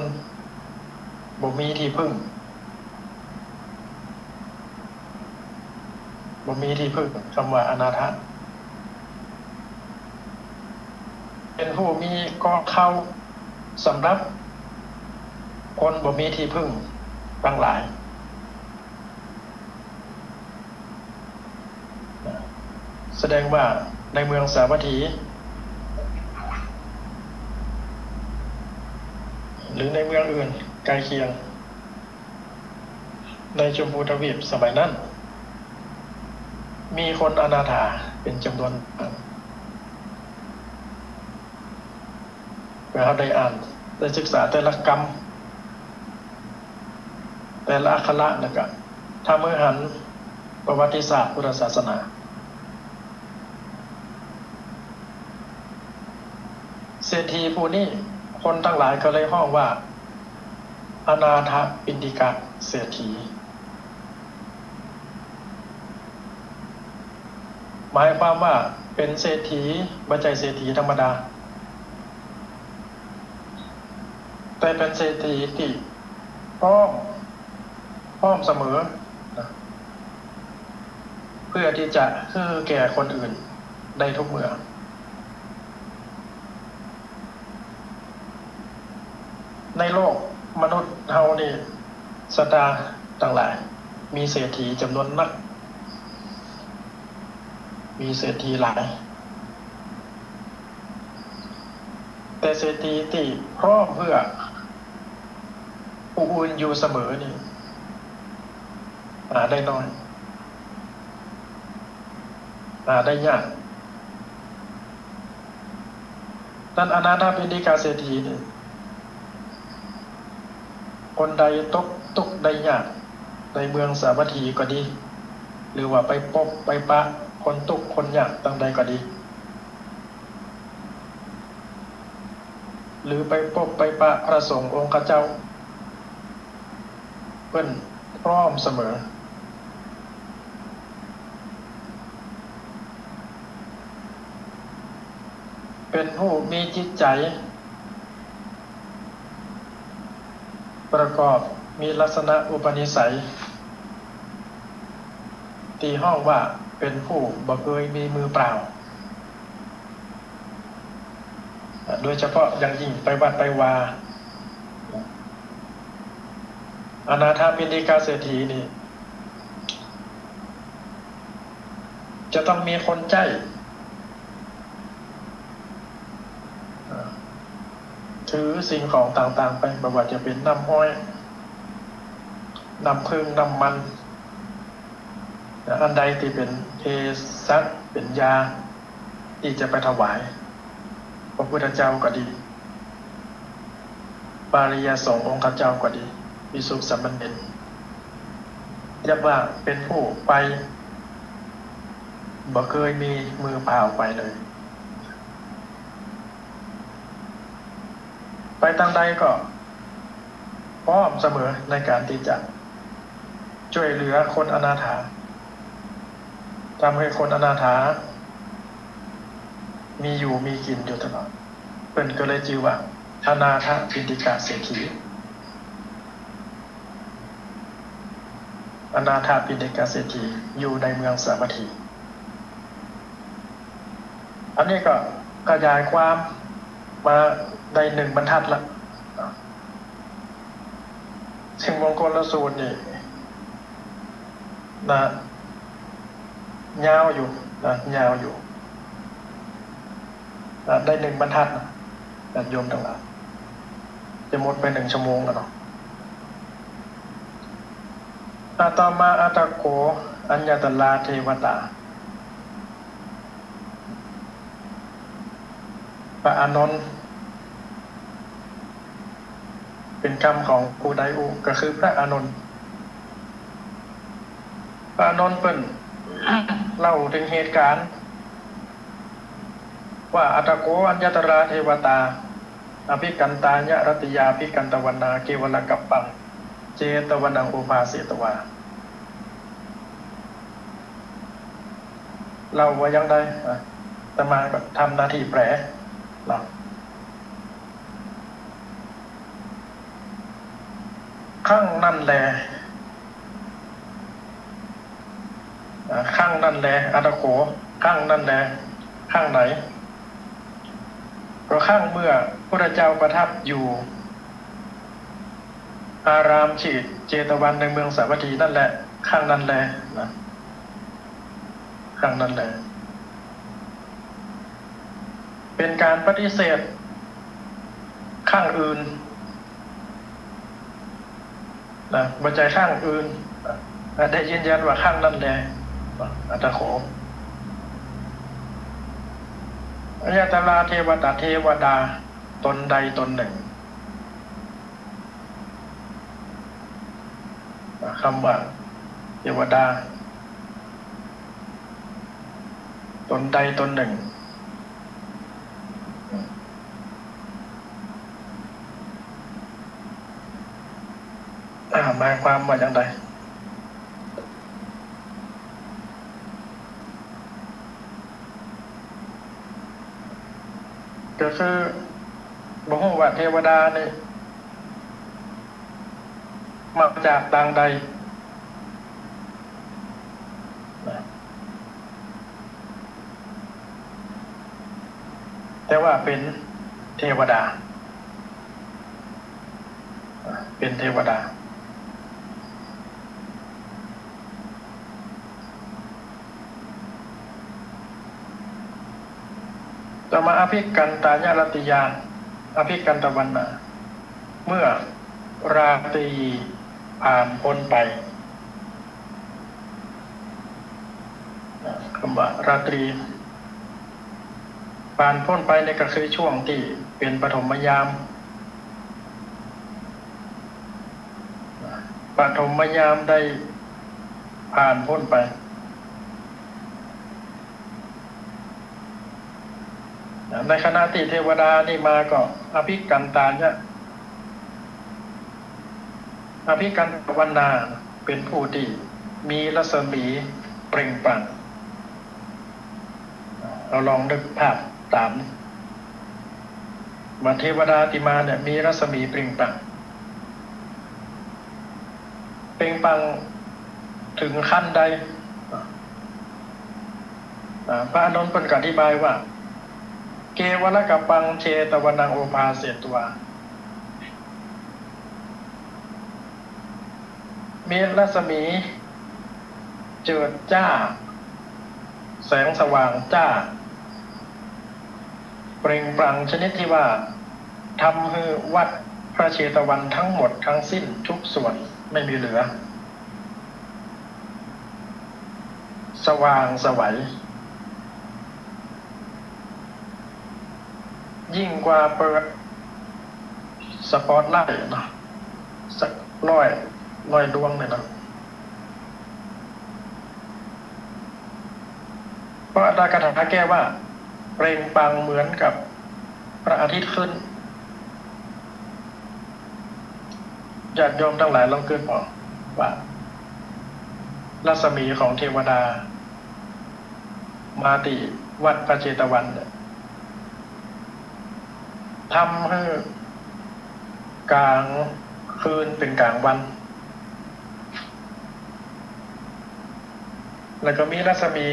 บ่มีตี้พึ่ง บ่มีตี้พึ่ง กำว่าอนาถะ เป๋นผู้มีก้อนข้าวสำหรับคนบ่มีตี้พึ่งตังหลาย แสดงว่าในเมืองสาวัตถี หรือในเมืองอื่นใก้เคียง ในชมพูทวีปสมัยนั้น มีคนอนาถาเป๋นจ๋ำนวนมาก เมื่อเฮาได้อ่าน ได้ศึกษาแต่ละกำ แต่ละอักขระ แล้วก็ทำหื้อหันประวัติศาสตร์พุทธศาสนา เศรษฐีผู้นี้ คนตังหลายก็เลยฮ้องว่า อนาถปิณฑิกะเศรษฐี หมายความว่าเป๋นเศรษฐี บ่ใจ้เศรษฐีธรรมดา แต่เป๋นเศรษฐีตี้พร้อม พร้อมเสมอนะ เพื่อตี้จะหื้อแก่คนอื่นได้ทุกเมื่อ ในโลกมนุษย์เฮานี่ ศรัทธาตังหลาย มีเศรษฐีจ๋ำนวนนัก มีเศรษฐีหลาย แต่เศรษฐีตี้พร้อมเพื่อผู้อื่นอยู่เสมอนี่ หาได้น้อย หาได้ยาก นั้นอนาถปิณฑิกะเศรษฐีนี่ คนใดตกตุ๊กข์ได้ยากในเมืองสาวัตถีก็ดี หรือว่าไปปบไปปะคนตุ๊กข์คนยากตังใดก็ดี หรือไปปบไปปะพระสงฆ์องค์ข้าเจ้า เปิ้นพร้อมเสมอ เป๋นผู้มีจิตใจ๋ ประกอบมีลักษณะอุปนิสัย ตี้ฮ้องว่าเป๋นผู้บ่เกยมีมือเปล่า โดยเฉพาะอย่างยิ่งไปวัดไปวา อนาถปิณฑิกะเศรษฐีนี่ จะต้องมีคนใจ๊ ถือสิ่งของต่างๆ ไป บ่ว่าจะเป๋นน้ำฮ้อย น้ำผึ้ง น้ำมัน อันใดตี้เป๋นเภสัช เป๋นยา ตี้จะไปถวายพระพุทธเจ้าก็ดี พระอริยสงฆ์องค์ข้าเจ้าก็ดี ภิกษุสามเณร เรียกว่าเป๋นผู้ไป บ่เกยมีมือเปล่าไปเลย ไปตังใดก็พร้อมเสมอในก๋านตี้จะจ้วยเหลือคนอนาถา ทำหื้อคนอนาถา มีอยู่มีกิ๋นอยู่ตลอด เปิ้นก็เลยจื้อว่า อนาถปิณฑิกะเศรษฐี อนาถปิณฑิกะเศรษฐี อยู่ในเมืองสาวัตถี อันนี้ก็ขยายความมาได้หนึ่งบรรทัดละ ซึ่งมงคลสูตรนี่นะ ยาวอยู่นะ ยาวอยู่นะ ได้หนึ่งบรรทัดนะ ญาติโยมตังหลาย จะหมดไปหนึ่งชั่วโมงแล้วเนาะ อ่ะ ต่อมา อัฏฐโข อัญญตราเทวตา พระอานนท์ เป๋นกำของผู้ใดอู้ ก็คือพระอานนท์ พระอานนท์เปิ้น เล่าเถิงเหตุก๋ารณ์ ว่า อัฏฐโข อัญญตราเทวตา อภิกขันตายะรัตติยา ภิกขันตวนา เกวลกัปปัง เจตวนัง อุปาเสตวา เล่าว่าอย่างใด อ่ะ อาตมาก็ทำหน้าตี้แปลเนาะ ครั้งนั้นแล อ่า ครั้งนั้นแล อัฏฐโข ครั้งนั้นแล ครั้งไหน ก็ครั้งเมื่อพุทธเจ้าประทับอยู่ อารามชื่อเจตวันในเมืองสาวัตถีนั่นแหละ ครั้งนั้นแลนะ ครั้งนั้นแล เป๋นก๋านปฏิเสธครั้งอื่นนะ บ่ใจ้ครั้งอื่นนะ ได้ยืนยันว่าครั้งนั้นแล อัฏฐโข อัญญตราเทวตา เทวดาตนใดตนหนึ่ง คำว่าเทวดาตนใดตนหนึ่ง อ่า หมายความว่าอย่างใด ก็คือบ่ฮู้ว่าเทวดานี่มาจากตางใด แต่ว่าเป๋นเทวดา เป๋นเทวดา ต่อมา อภิกขันตายะรัตติยา อภิกันตวรรณา เมื่อราตรีผ่านพ้นไป คำว่าราตรีผ่านพ้นไปนี่ก็คือช่วงตี้เป๋นปฐมยาม ปฐมยามได้ผ่านพ้นไป ในขณะตี้เทวดานี่มาก็ อภิกันตายะ อภิกันตวรรณา เป๋นผู้ตี้มีรัศมีเปล่งปลั่ง เฮาลองนึกภาพต๋าม ว่าเทวดาตี้มาเนี่ยมีรัศมีเปล่งปลั่ง เปล่งปลั่งเถิงขั้นใด อ่า พระอานนท์เปิ้นก็อธิบายว่า เกวะละกัปปัง เจตวะนัง โอภาเสตวา มีรัศมีเจิดจ้า แสงสว่างจ้า เปล่งปลั่งชนิดตี้ว่า ทำหื้อวัดพระเชตวันทั้งหมดทั้งสิ้นทุกส่วนไม่มีเหลือ สว่างไสว ยิ่งกว่าเปิดสปอตไลท์เนาะ สักร้อย ร้อยดวงเลยเนาะ พระอัฏฐกถาแก้ว่า เปล่งปลั่งเหมือนกับพระอาทิตย์ขึ้น ญาติโยมตังหลายลองกึ๊ดผ่อว่า รัศมีของเทวดา มาตี้วัดพระเชตวันเนี่ย ทำหื้อกลางคืนเป๋นกลางวัน แล้วก็มีรัศมี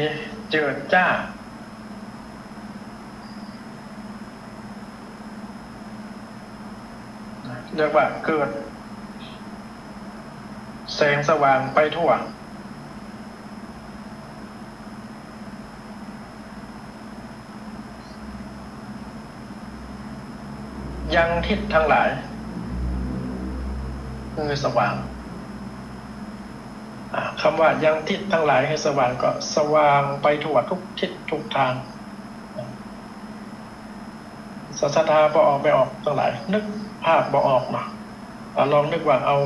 เจิดจ้า เรียกว่าเกิดแสงสว่างไปทั่ว ยังทิศตังหลายหื้อสว่าง อ่า กำว่ายังทิศตังหลายหื้อสว่างก็สว่างไปทั่วทุกทิศทุกตาง ศาสดาบ่ออก บ่ออกตังหลาย นึกภาพบ่ออกเนาะ อ่า ลองนึกว่าเอา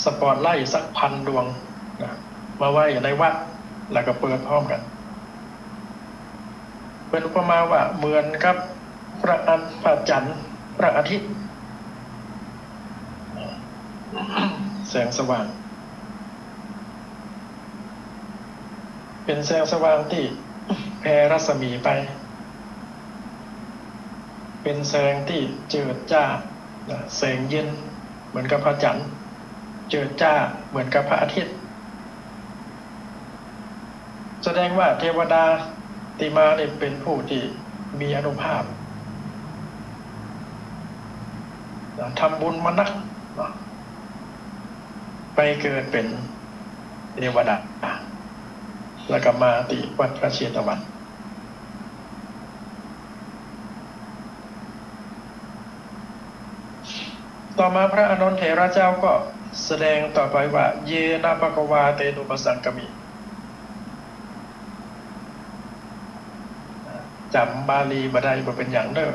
สปอตไลท์สักพันดวงนะ มาไว้ในวัด แล้วก็เปิดพร้อมกั๋น เป๋นอุปมาว่าเหมือนกับพระอัน-, พระจันทร์ พระอาทิตย์ แสงสว่าง เป๋นแสงสว่างตี้แผ่รัศมีไป เป๋นแสงตี้เจิดจ้า นะ แสงเย็นเหมือนกับพระจันทร์ เจิดจ้าเหมือนกับพระอาทิตย์ แสดงว่าเทวดาตี้มานี่เป๋นผู้ตี้มีอานุภาพ นะ ทำบุญมานัก นะ ไปเกิดเป๋นเทวดา แล้วก็มาตี้วัดพระเชตวัน ต่อมาพระอานนทเถระเจ้าก็แสดงต่อไปว่า เยนะ ภะคะวา เตโน ปะสังคามิ จ๋ำบาลีบ่ได้บ่เป๋นหยังเน่อ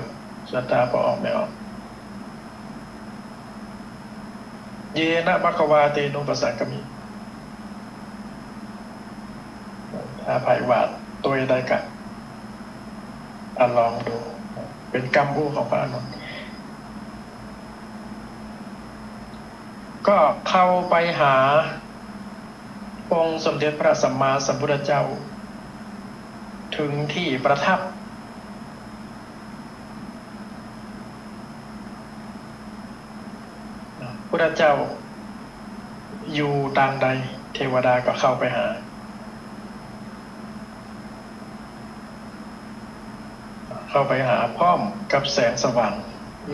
ศรัทธาพอออกบ่ออก เยนะ ภะคะวา เตโน ปะสังคามิ ถ้าใผว่าตวยได้ก็ อ่ะ ลองดู เป๋นกำอู้ของพระอานนท์ ก็เข้าไปหาองค์สมเด็จพระสัมมาสัมพุทธเจ้า เถิงตี้ประทับ พุทธเจ้าอยู่ตางใด เทวดาก็เข้าไปหา เข้าไปหาพร้อมกับแสงสว่าง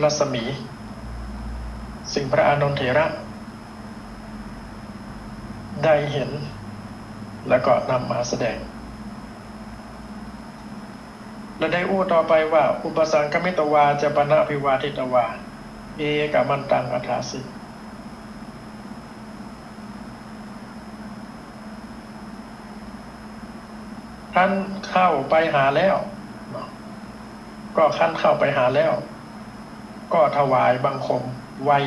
รัศมี ซึ่งพระอานนทเถระได้เห็น แล้วก็นำมาแสดง และได้อู้ต่อไปว่า อุปสังคมิตวา จะปะนะภิวาทิตวา เอกะมันตัง อัฏฐาสิ ครั้นเข้าไปหาแล้ว ก็ครั้นเข้าไปหาแล้ว ก็ถวายบังคมไหว้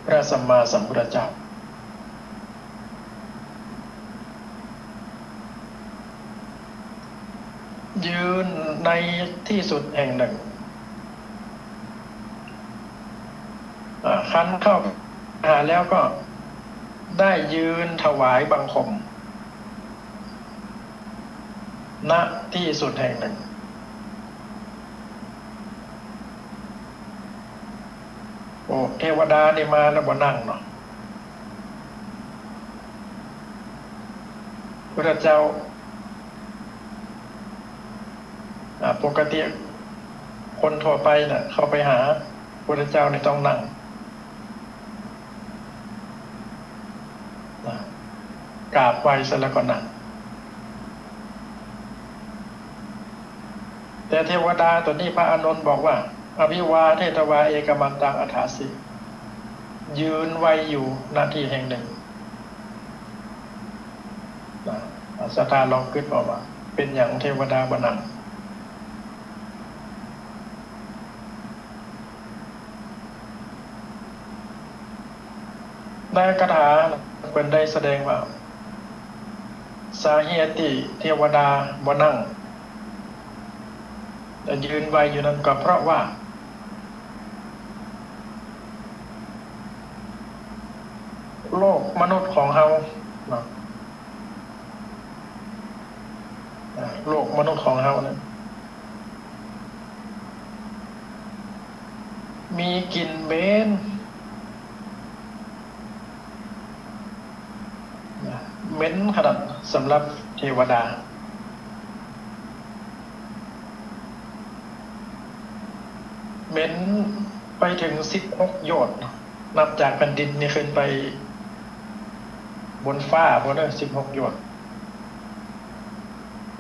พระสัมมาสัมพุทธเจ้า ยืนในที่สุดแห่งหนึ่ง อ่า ครั้นเข้าหาแล้วก็ได้ยืนถวายบังคม ณ ที่สุดแห่งหนึ่ง โอ้ เทวดานี่มาแล้วบ่นั่งเนาะ พุทธเจ้า อ่า ปกติคนทั่วไปน่ะ เข้าไปหาพุทธเจ้านี่ต้องนั่ง นะ กราบไหว้เสร็จแล้วก็นั่ง แต่เทวดาตัวนี้พระอานนท์บอกว่า อภิวาเทตวา เอกมันตัง อัฏฐาสิ ยืนไหว้อยู่ ณ ที่แห่งหนึ่ง นะ ศรัทธาลองกึ๊ดเอาว่า เป๋นหยังเทวดาบ่นั่ง ในคาถาเปิ้นได้แสดงว่า สาเหตุตี้เทวดาบ่นั่ง แต่ยืนไหว้อยู่นั้นก็เพราะว่า โลกมนุษย์ของเฮาเนาะ อ่า โลกมนุษย์ของเฮาเนี่ย มีกลิ่นเหม็น เหม็นขนาดสำหรับเทวดา เหม็นไปถึงสิบหกโยชน์ นับจากแผ่นดินนี่ขึ้นไปบนฟ้าพู้นเน่อ สิบหกโยชน์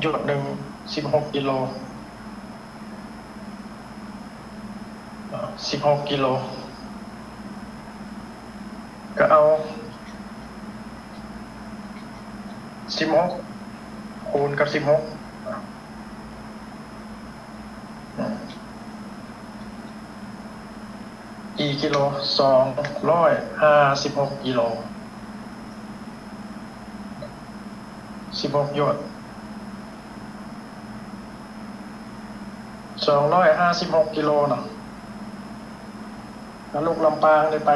โยชน์หนึ่งสิบหกกิโล อ่า สิบหกกิโล ก็เอาสิบหกคูณกับสิบหก อ่า กี่กิโล สองร้อยห้าสิบหกกิโล สิบหกโยชน์ สองร้อยห้าสิบหกกิโลเนาะ แล้วลูกลำปางนี่ไป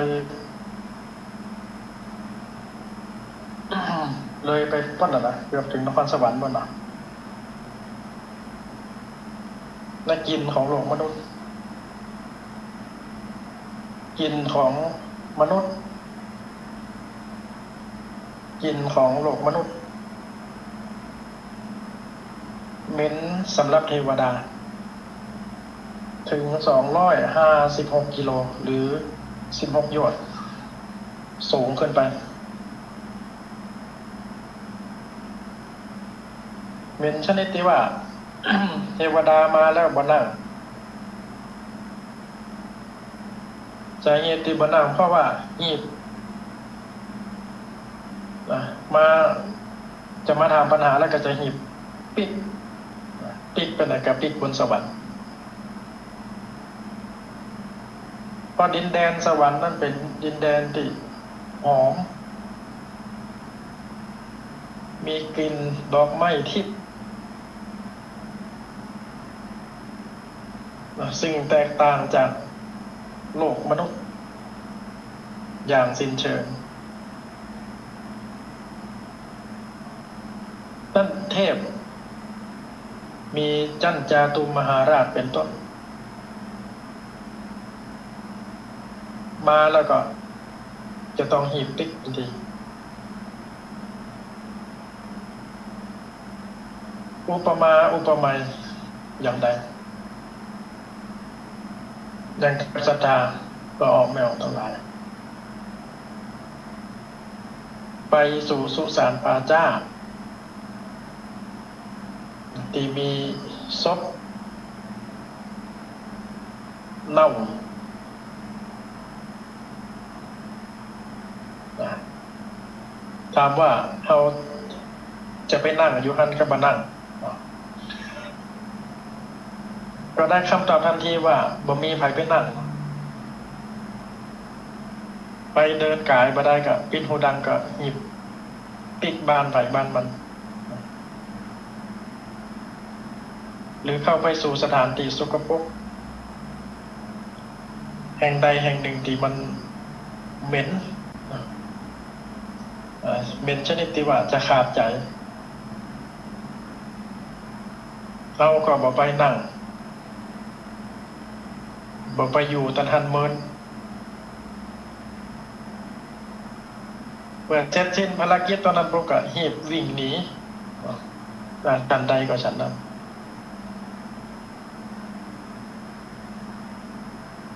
เลยไปปู๊นแล้วนะ เกือบเถิงนครสวรรค์ปู๊นนะ และกลิ่นของโลกมนุษย์ กลิ่นของมนุษย์ กลิ่นของโลกมนุษย์ เหม็นสำหรับเทวดา ถึงสองร้อยห้าสิบหกกิโล หรือสิบหกโยชน์ สูงขึ้นไป เหม็นชนิดตี้ว่า เทวดามาแล้วบ่นั่ง สาเหตุตี้บ่นั่งเพราะว่าหีบ นะ มา จะมาถามปัญหาแล้วก็จะหีบปิ๊ก ปิ๊กไปไหนก็ปิ๊กบนสวรรค์ เพราะดินแดนสวรรค์นั้นเป๋นดินแดนตี้หอม มีกลิ่นดอกไม้ทิพย์ นะ ซึ่งแตกต่างจากโลกมนุษย์อย่างสิ้นเชิง นั้นเทพ มีจั้นจาตุมมหาราชเป๋นต้น มาแล้วก็จะต้องหีบปิ๊กทันที อุปมาอุปไมยอย่างใด ยังศรัทธา ก็ออกไม่ออกทั้งหลาย ไปสู่สุสานป่าจ๊า ตี้มีศพเน่า นะ ถามว่าเฮาจะไปนั่งอยู่หั้นก็บ่นั่ง ก็ได้กำตอบทันทีว่าบ่มีใผไปนั่ง ไปเดินก๋ายบ่ได้ ก็ปิดหูดัง ก็หีบปิ๊กบ้านใผบ้านมัน หรือเข้าไปสู่สถานตี้สกปรกแห่งใดแห่งหนึ่งตี้มันเหม็น เอ่อ เหม็นชนิดตี้ว่าจะขาดใจ๋ เฮาก็บ่ไปนั่ง บ่ไปอยู่ตังหั้นเมิน เมื่อเสร็จสิ้นภารกิจตอนนั้นปุ๊บก็หีบวิ่งหนี อ่ะ ฉันใดก็ฉันนั้น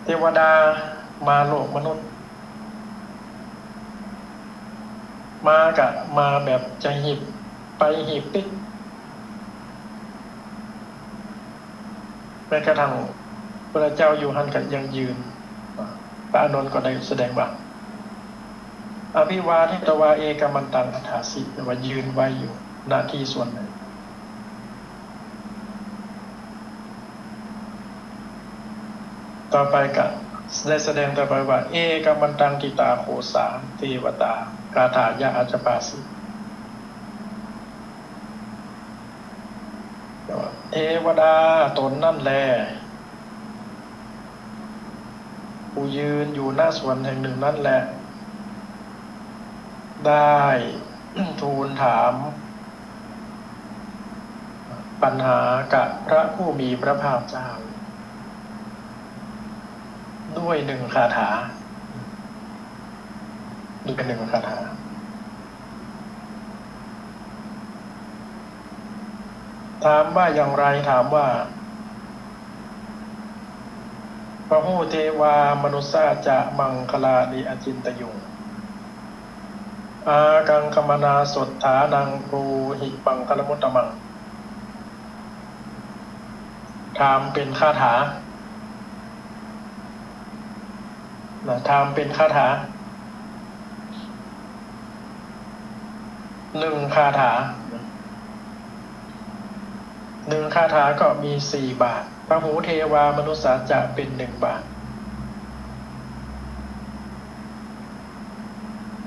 เทวดามาโลกมนุษย์ มาก็มาแบบจะหีบไปหีบปิ๊ก แม้กระทั่งพระเจ้าอยู่หั้นก็ยังยืน พระอานนท์ก็ได้แสดงว่า อภิวาเทวาเอกัมมันตัง อัฏฐาสิ แปลว่ายืนไว้อยู่ ณ ที่ส่วนหนึ่ง ต่อไปก็ได้แสดงต่อไปว่า เอกัมมันตัง ทิตาโขสา เทวตา คาถายะ อาจจภาสิ เทวดาต๋นนั้นแล ผู้ยืนอยู่ ณ สวนแห่งหนึ่งนั้นแล ได้ทูลถามปัญหากับพระผู้มีพระภาคเจ้า ด้วยหนึ่งคาถา ด้วยหนึ่งคาถา ถามว่าอย่างไร ถามว่า บาหูเทวามนุสสาจะ มังคลานิ อจินตยุง อากังขมานา สดฐานัง บรูหิ มังคลมุตตมัง ถามเป๋นคาถา นะ ถามเป๋นคาถา หนึ่งคาถา หนึ่งคาถาก็มีสี่บาท บาหูเทวามนุสสาจะ เป๋นหนึ่งบาท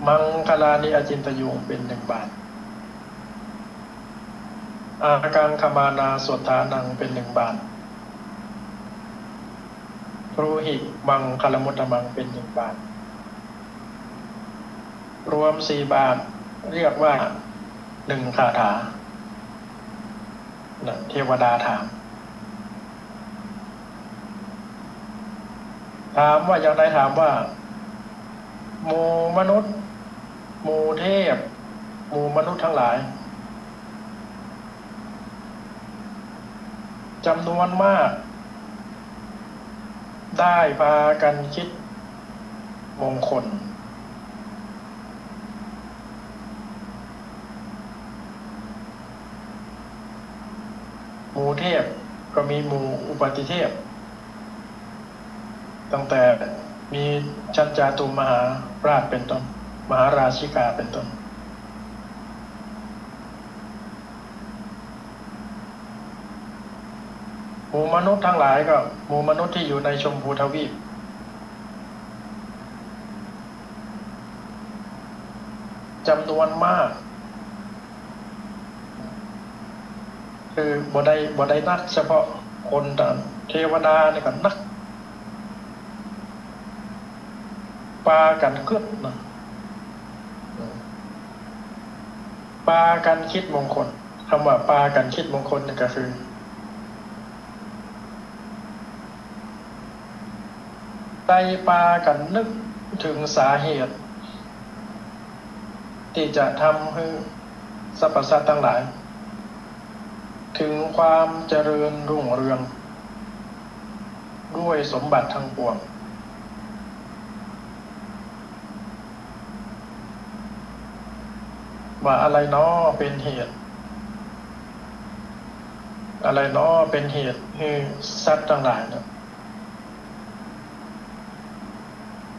มังคลานิ อจินตยุง เป๋นหนึ่งบาท อากังขมานา สดฐานัง เป๋นหนึ่งบาท บรูหิ มังคลมุตตมัง เป๋นหนึ่งบาท รวมสี่บาท เรียกว่าหนึ่งคาถา นะ เทวดาถาม ถามว่าอย่างไร ถามว่า หมู่มนุษย์ หมู่เทพ หมู่มนุษย์ทั้งหลาย จำนวนมาก ได้พากันคิดมงคล หมู่เทพก็มีหมู่อุปาติเทพ ตั้งแต่มีชั้นจาตุมหาราชเป๋นต้น มหาราชิกาเป๋นต้น หมู่มนุษย์ทั้งหลายก็หมู่มนุษย์ตี้อยู่ในชมพูทวีป จำนวนมาก คือบ่ได้ บ่ได้นักเฉพาะคนเต้านั้น เทวดานี่ก็นัก ปากั๋นกึ๊ดนะ ปากั๋นคิดมงคล กำว่าปากั๋นคิดมงคลนี่ก็คือ ได้ปากั๋นนึกเถิงสาเหตุ ตี้จะทำหื้อสรรพสัตว์ตังหลาย เถิงความเจริญรุ่งเรือง ด้วยสมบัติตังปวง ว่าอะไรน้อเป๋นเหตุ อะไรหนอเป๋นเหตุหื้อสัตว์ตังหลายเนี่ย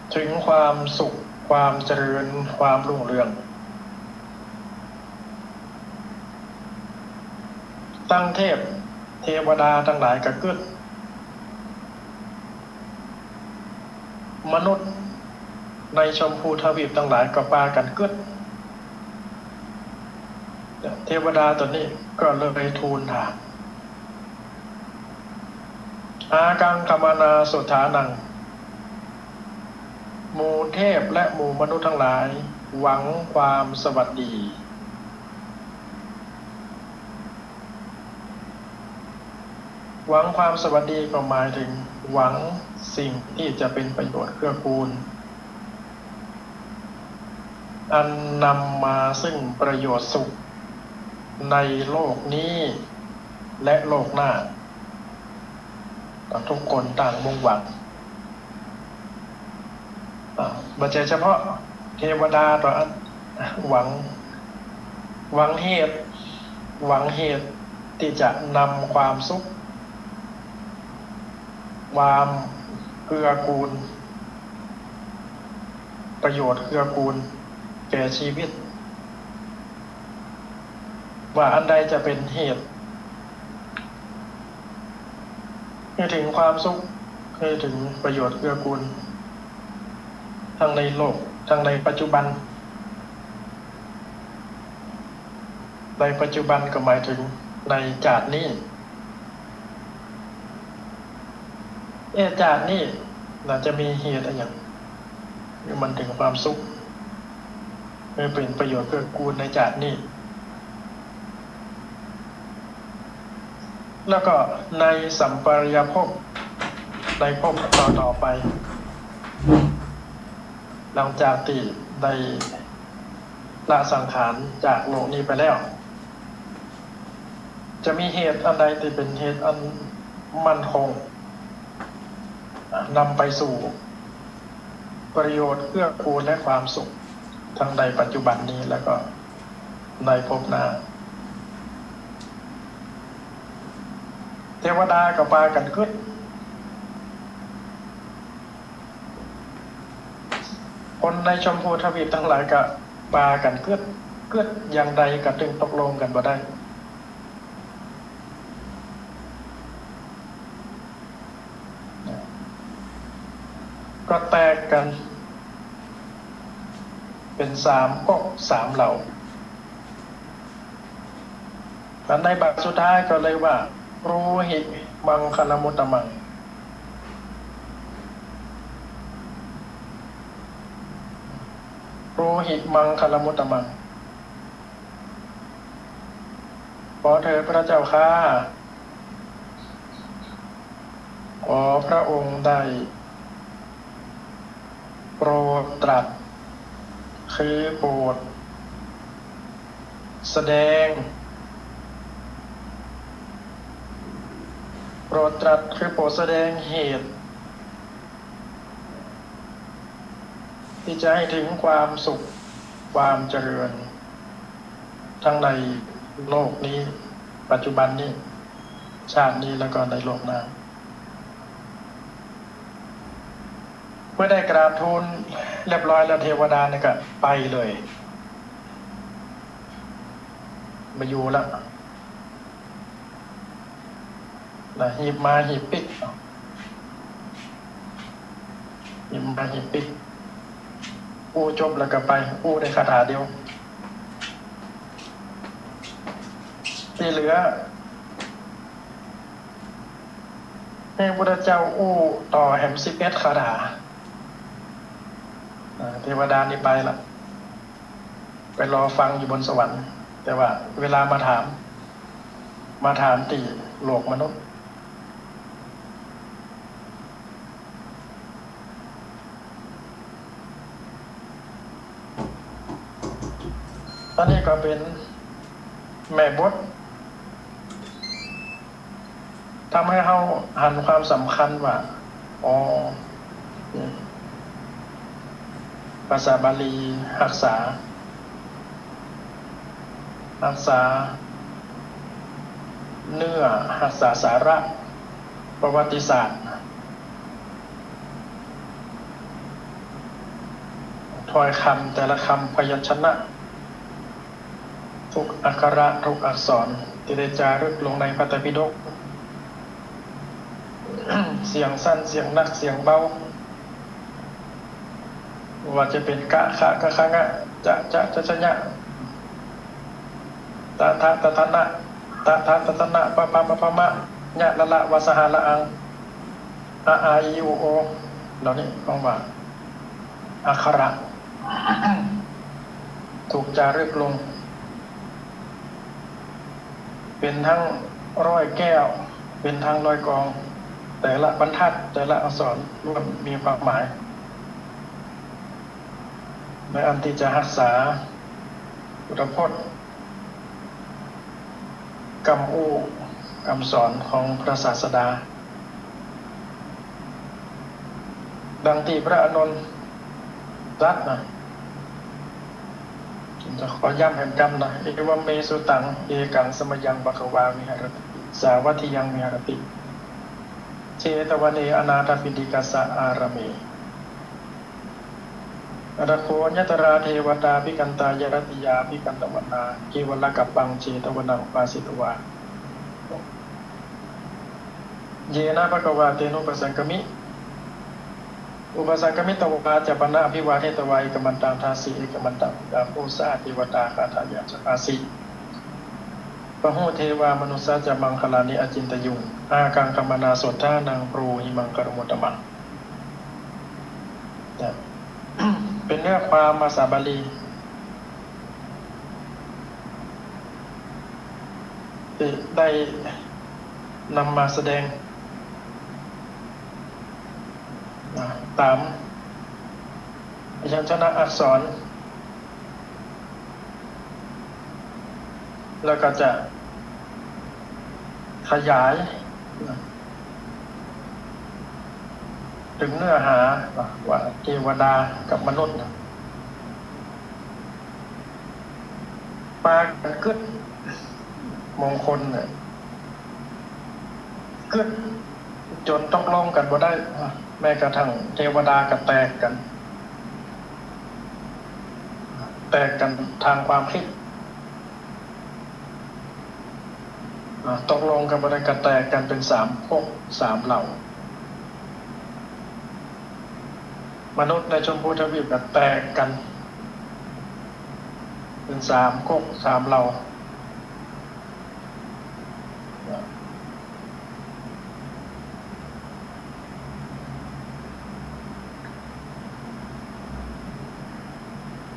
เถิงความสุข ความเจริญ ความรุ่งเรือง ตังเทพเตวดาตังหลายก็กึ๊ด มนุษย์ในชมพูทวีปตังหลายก็ปากั๋นกึ๊ด เตวดาตั๋วนี้ก็เลยทูลถาม อากังขมานาสุฐานัง หมู่เทพและหมู่มนุษย์ตังหลายหวังความสวัสดี หวังความสวัสดีก็หมายเถิงหวังสิ่งตี้จะเป๋นประโยชน์เกื้อกูล อันนำมาซึ่งประโยชน์สุขในโลกนี้และโลกหน้า ทุกคนต่างมุ่งหวัง อ่า บ่ใจ้เฉพาะเตวดาเต้าอั้น หวัง หวังเหตุ หวังเหตุตี้จะนำความสุข ความเกื้อกูล ประโยชน์เกื้อกูลแก่ชีวิต ว่าอันใดจะเป๋นเหตุ หื้อเถิงความสุข หื้อเถิงประโยชน์เกื้อกูล ตังในโลก ตังในปัจจุบัน ในปัจจุบันก็หมายเถิงในจาตินี้ เอ๊ะ จาตินี้น่าจะมีเหตุอะหยัง หื้อมันเถิงความสุข หื้อเป๋นประโยชน์เกื้อกูลในจาตินี้ แล้วก็ในสัมปรายภพ ในภพต่อๆ ไป หลังจากตี้ได้ละสังขารจากโลกนี้ไปแล้ว จะมีเหตุอันใดตี้เป๋นเหตุอันมั่นคง นำไปสู่ประโยชน์เกื้อกูลและความสุข ตังในปัจจุบันนี้แล้วก็ในภพหน้า เตวดาก็ปากั๋นกึ๊ด คนในชมพูทวีปตังหลายก็ปากั๋นกึ๊ด กึ๊ดอย่างใดก็ตึงตกลงกั๋นบ่ได้ ก็แตกกั๋นเป๋นสามก๊กสามเหล่า อันในบาทสุดท้ายก็เลยว่า บรูหิมังคลมุตตมัง บรูหิมังคลมุตตมัง ขอเถิดพระเจ้าข้า ขอพระองค์ได้โปรดตรัส คือโปรดแสดง โปรดตรัส คือโปรดแสดงเหตุ ตี้จะหื้อเถิงความสุข ความเจริญ ตังในโลกนี้ ปัจจุบันนี้ ชาตินี้ แล้วก็ในโลกหน้า เมื่อได้กราบทูลเรียบร้อยแล้ว เตวดานี่ก็ไปเลย บ่อยู่ละ นะ หีบมาหีบปิ๊ก หีบมาหีบปิ๊ก อู้จบแล้วก็ไป อู้ได้คาถาเดียว ตี้เหลือ หื้อพุทธเจ้าอู้ต่อแหมสิบเอ็ดคาถา อ่า เตวดานี่ไปละ ไปรอฟังอยู่บนสวรรค์ แต่ว่าเวลามาถาม มาถามตี้โลกมนุษย์ อันนี้ก็เป๋นแม่บท ทำหื้อเฮาหันความสำคัญว่า อ๋อ ภาษาบาลี ฮักษา ฮักษา เนื้อ หักษาสาระ ประวัติศาสตร์ ถ้อยกำแต่ละกำ พยัญชนะ ทุกอักขระ ทุกอักษร ตี้ได้จารึกลงในพระไตรปิฎก เสียงสั้น เสียงนัก เสียงเบา ว่าจะเป๋น กะ ขะ กะ ขะ งะ จะ จะ จะ จะ ญะ ตะ ทะ ตะ ทะ นะ ตะ ทะ ตะ ทะ นะ ปะ พะ มะ พะ มะ ญะ ละ ละ วะ สะ หะ ละ อัง อะ อา อี อู โอ เหล่านี้ฮ้องว่า อักขระ ถูกจารึกลง เป๋นตึงร้อยแก้ว เป๋นตึงร้อยกอง แต่ละบรรทัด แต่ละอักษรล้วนมีความหมาย ในอันตี้จะฮักษาพุทธพจน์ กำอู้ กำสอนของพระศาสดา ดังตี้พระอานนท์ตรัสนะ จะขอย้ำแหมกำนะ เอวัมเมสุตัง เอกังสะมะยัง ภะคะวา วิหะรติ สาวัตถียัง วิหะรติ เจตวะเน อนาถะปิณฑิกะสะ อารามเม อะถะโข อญญะตะรา เดวะตา อับภิกัตตา ยะรัตติยา อับภิกัตตวะนา เกวะละกัปปัง เจตวะนะ อุปาสิตวา เยนะ ภะคะวา เตโน ปัสสังกะมิ อุปสังกะมิตวา จัปปะนะ อะภิวาเทตวา เอกะมันตัง ทาสี เอกะมันตัง พุทธา ปูชา เดวะตา กาถายะ จะภาสี บะหู เดวา มะนุสสา จะ มังคะลานิ อะจินตะยุง อากังคะมะนา โสฏฐานัง บรูหิ มังคะลุง มุตตะมัง เนี่ย เป๋นเนื้อความภาษาบาลี ตี้ได้นำมาแสดง นะ ต๋ามพยัญชนะอักษร แล้วก็จะขยาย นะ เถิงเนื้อหา นะ ว่าเตวดากับมนุษย์ นะ ปากั๋นกึ๊ด มงคลเนี่ย กึ๊ดจ๋นตกลงกั๋นบ่ได้ แม้กระทั่งเตวดาก็แตกกั๋น แตกกั๋นตางความกึ๊ด อ่า ตกลงกั๋นบ่ได้ก็แตกกั๋นเป๋นสามก๊กสามเหล่า มนุษย์ในชมพูทวีปก็แตกกั๋นเป๋นสามก๊กสามเหล่า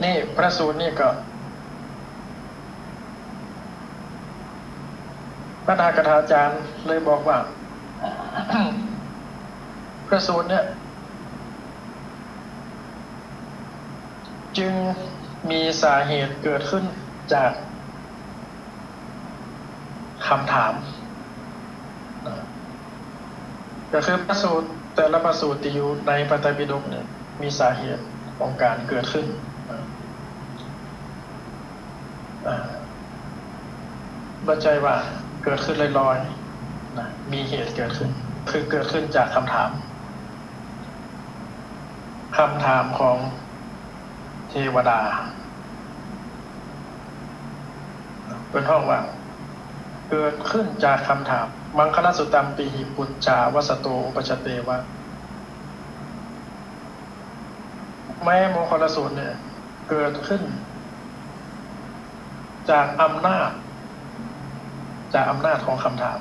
นี่พระสูตรนี่ก็ พระนาคกถาจารย์เลยบอกว่า พระสูตรเนี่ย จึงมีสาเหตุเกิดขึ้นจากคำถาม ก็คือพระสูตรแต่ละพระสูตรตี้อยู่ในพระไตรปิฎกเนี่ย มีสาเหตุของก๋านเกิดขึ้น อ่า บ่ใจ้ว่าเกิดขึ้นลอยๆ นะ มีเหตุเกิดขึ้น คือเกิดขึ้นจากคำถาม คำถามของเตวดา เปิ้นฮ้องว่า เกิดขึ้นจากคำถาม มังคะละสุตัมปิหิ ปุจจาวัสสะโต อุปัชชะเตวะ แม้มงคลสูตรเนี่ย เกิดขึ้นจากอำนาจ จากอำนาจของคำถาม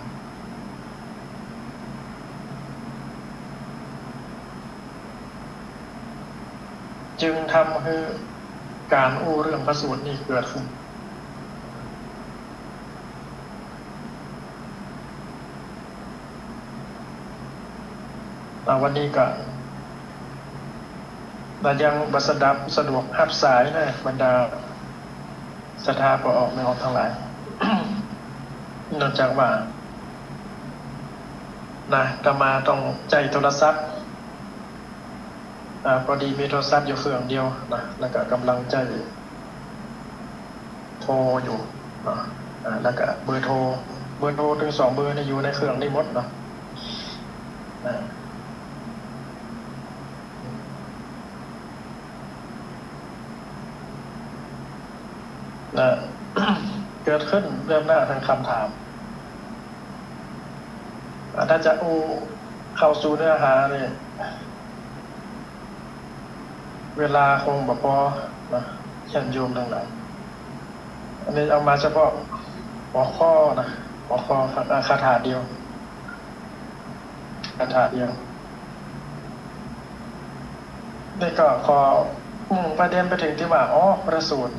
จึงทำหื้อก๋านอู้เรื่องพระสูตรนี้เกิดขึ้น อ่า วันนี้ก็ อ่า ยังบ่สะดวก สะดวกฮับสายนะ บรรดาศรัทธาป้อออกแม่ออกตังหลาย เนื่องจากว่า นะ อาตมาต้องใจ๊โทรศัพท์ อ่า พอดีมีโทรศัพท์อยู่เครื่องเดียวนะ แล้วก็ก่ำลังใจ๊โทรอยู่เนาะ อ่า แล้วก็เบอร์โทร เบอร์โทรตึงสองเบอร์นี่อยู่ในเครื่องนี้หมดเนาะ อ่า นะ เกิดขึ้นเริ่มหน้าทางคำถาม อ่า ถ้าจะอู้เข้าสู่เนื้อหาเนี่ย เวลาคงบ่พอนะ ญาติโยมตังหลาย อันนี้เอามาเฉพาะหัวข้อนะ หัวข้อคาถาเดียว คาถาเดียว นี่ก็ขอมุ่งประเด็นไปถึงตี้ว่า อ๋อ พระสูตร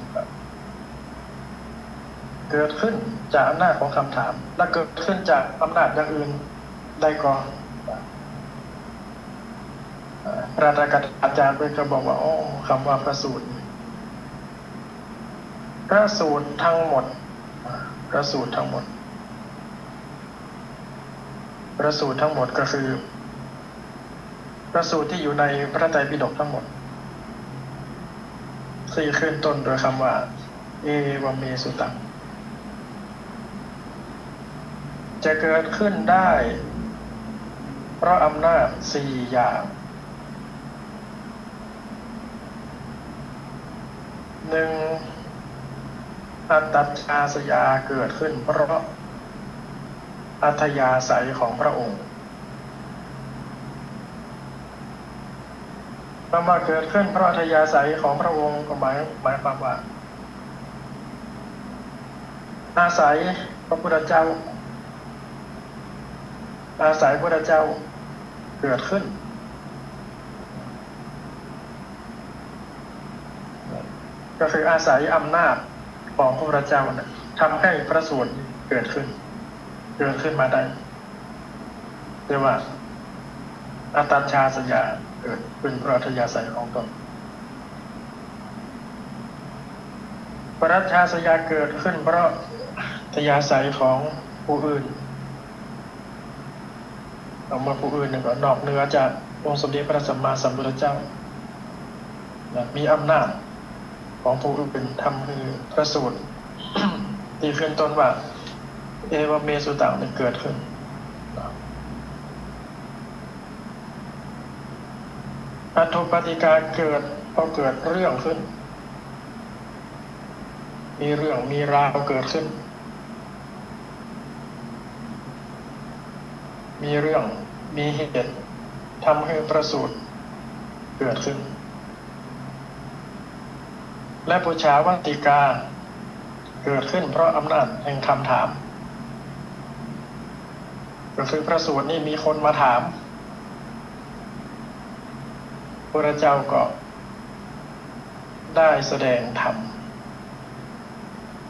เกิดขึ้นจากอำนาจของคำถาม และเกิดขึ้นจากอำนาจอย่างอื่นได้ก่อ พระตถาคตอาจารย์เปิ้นก็บอกว่า โอ้ กำว่าพระสูตร พระสูตรทั้งหมด พระสูตรทั้งหมด พระสูตรทั้งหมดก็คือ พระสูตรตี้อยู่ในพระไตรปิฎกทั้งหมด ตี้ขึ้นต้นโดยกำว่า เอวะเม สุตัง จะเกิดขึ้นได้ เพราะอำนาจสี่อย่าง หนึ่ง อัตตาชาสยา เกิดขึ้นเพราะอัธยาศัยของพระองค์ กำว่าเกิดขึ้นเพราะอัธยาศัยของพระองค์ก็หมาย หมายความว่า อาศัยพระพุทธเจ้า อาศัยพระพุทธเจ้าเกิดขึ้น ก็คืออาศัยอำนาจของพระพุทธเจ้าน่ะ ทำให้พระสูตรเกิดขึ้น เกิดขึ้นมาได้ เรียกว่า อัตตาชาสยา เกิดขึ้นเพราะอัธยาศัยของตน ปรัชชาสยา เกิดขึ้นเพราะอัธยาศัยของผู้อื่น เอามาผู้อื่นนี่ก็นอกเหนือจากองค์สมเด็จพระสัมมาสัมพุทธเจ้า นะ มีอำนาจของผู้อื่นทำหื้อพระสูตร ตี้ขึ้นต้นว่า เอวะเม สุตัง นี่เกิดขึ้น อัฏฐูปปาติกา เกิด พอเกิดเรื่องขึ้น มีเรื่องมีราวเกิดขึ้น มีเรื่อง มีเหตุ ทำหื้อพระสูตรเกิดขึ้น และปุจฉาวัตติกา เกิดขึ้นเพราะอำนาจแห่งคำถาม ก็คือพระสูตรนี่มีคนมาถาม พระเจ้าก็ ได้แสดงธรรม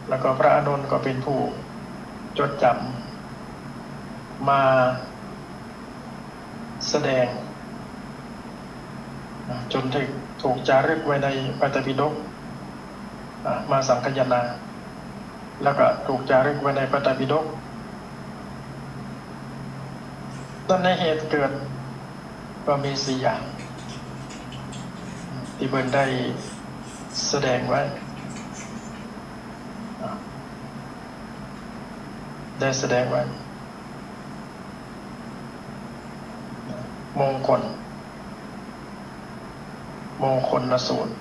แล้วก็พระอานนท์ก็เป็นผู้จดจำ มาแสดง จนถึงถูกจารึกไว้ในพระไตรปิฎก อ่า มาสังคายนา แล้วก็ถูกจารึกไว้ในพระไตรปิฎก ต้นในเหตุเกิดก็มีสี่อย่าง ตี้เปิ้นได้แสดงไว้ ได้แสดงไว้ มงคล มงคลสูตร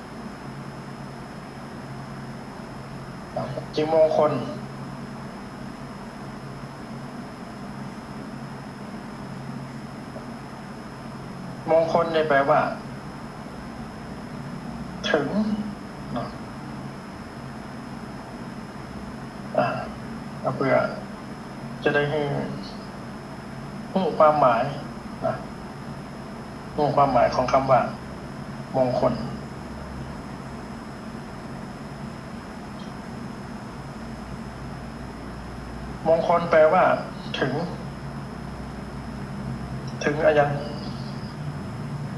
จริงมงคล มงคลนี่แปลว่า ถึง เนาะ อ่า เอาเปื้อจะได้หื้อ ฮู้ความหมายนะ ฮู้ความหมายของกำว่า มงคล มงคลแปลว่า ถึง ถึงอะหยัง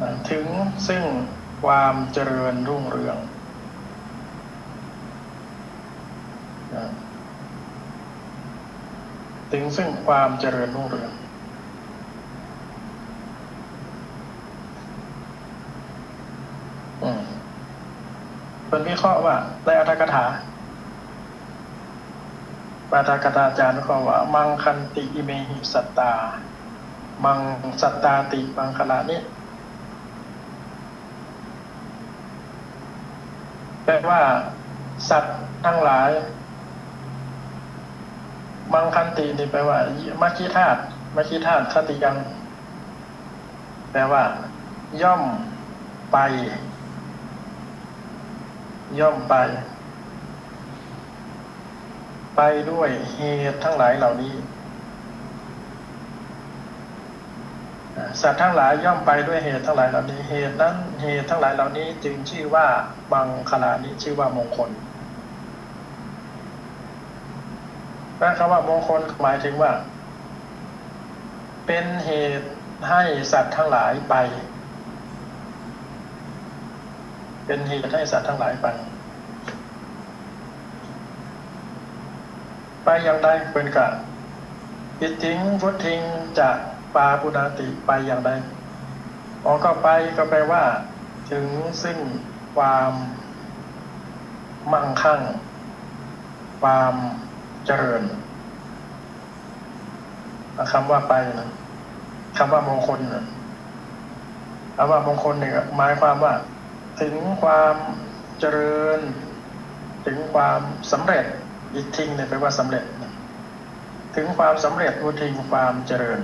นะ ถึงซึ่งความเจริญรุ่งเรือง นะ ถึงซึ่งความเจริญรุ่งเรือง อืม เปิ้นวิเคราะห์ว่า ในอรรถกถา ป ตถาคตาจารย์ก็ว่า มังคันติ อิเมหิ สัตตา มัง สัตตาติ มังคลานิ แปลว่า สัตว์ทั้งหลาย มังคันตินี่แปลว่า มัคคิทาส มัคคิทาส คติยัง แปลว่า ย่อมไป ย่อมไป ไปด้วยเหตุทั้งหลายเหล่านี้ สัตว์ทั้งหลายย่อมไปด้วยเหตุทั้งหลายเหล่านี้ เหตุนั้น เหตุทั้งหลายเหล่านี้จึงชื่อว่ามังคลานิ ชื่อว่ามงคล และคำว่ามงคลหมายถึงว่า เป็นเหตุให้สัตว์ทั้งหลายไป เป็นเหตุให้สัตว์ทั้งหลายไป ไปอย่างใด เปิ้นก็ อิทธิง วุทธิง จะ ปาปุนาติ ไปอย่างใด อ๋อ ก็ไป ก็แปลว่า ถึงซึ่งความมั่งคั่ง ความเจริญ คำว่าไปนะ คำว่ามงคลนะ คำว่ามงคลเนี่ยหมายความว่า ถึงความเจริญ ถึงความสำเร็จ อิทธิงเนี่ยแปลว่าสำเร็จนะ ถึงความสำเร็จ วุทธิง ความเจริญ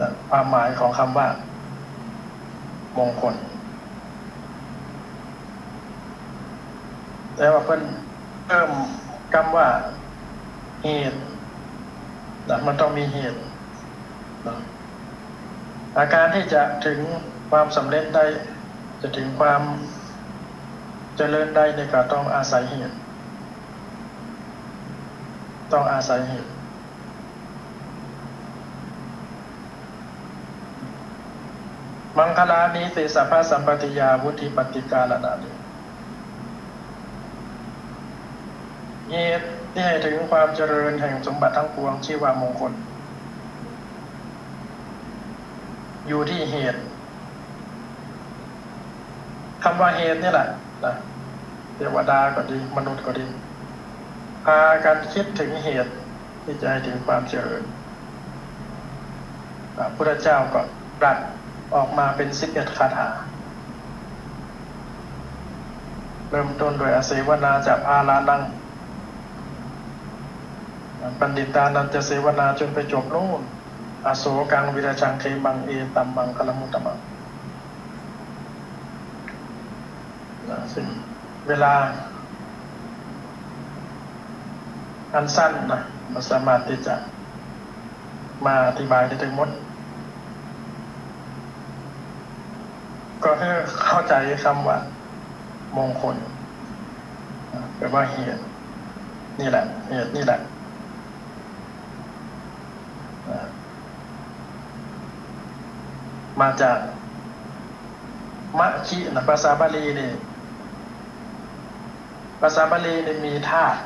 นะ ความหมายของคำว่ามงคล แต่ว่าเปิ้นเพิ่มกำว่าเหตุนะ มันต้องมีเหตุนะ อาการที่จะถึงความสำเร็จได้ จะถึงความเจริญได้นี่ก็ต้องอาศัยเหตุ ต้องอาศัยเหตุ มังคลานิติ สัพพะสัมปติยา วุทธิปฏิการณานิ เหตุที่ให้ถึงความเจริญแห่งสมบัติทั้งปวงชื่อว่ามงคล อยู่ที่เหตุ คำว่าเหตุนี่แหละนะ เทวดาก็ดี มนุษย์ก็ดี พากันคิดถึงเหตุที่จะให้ถึงความเจริญ พระพุทธเจ้าก็ตรัสออกมาเป็นสิบเอ็ดคาถา เริ่มต้นด้วย อเสวนา จะ พาลานัง บัณฑิตานันจะเสวนา จนไปจบนู่น อโศกัง วิรัจจัง เขมัง เอตัมมังคลมุตตมัง นะ ซึ่งเวลาอันสั้นนะ บ่สามารถที่จะมาอธิบายได้ทั้งหมด ก็คือเข้าใจคำว่ามงคล แปลว่าเหตุ นี่แหละ เหตุนี่แหละ มาจาก มะคินะ ภาษาบาลีนี่ ภาษาบาลีนี่มีธาตุ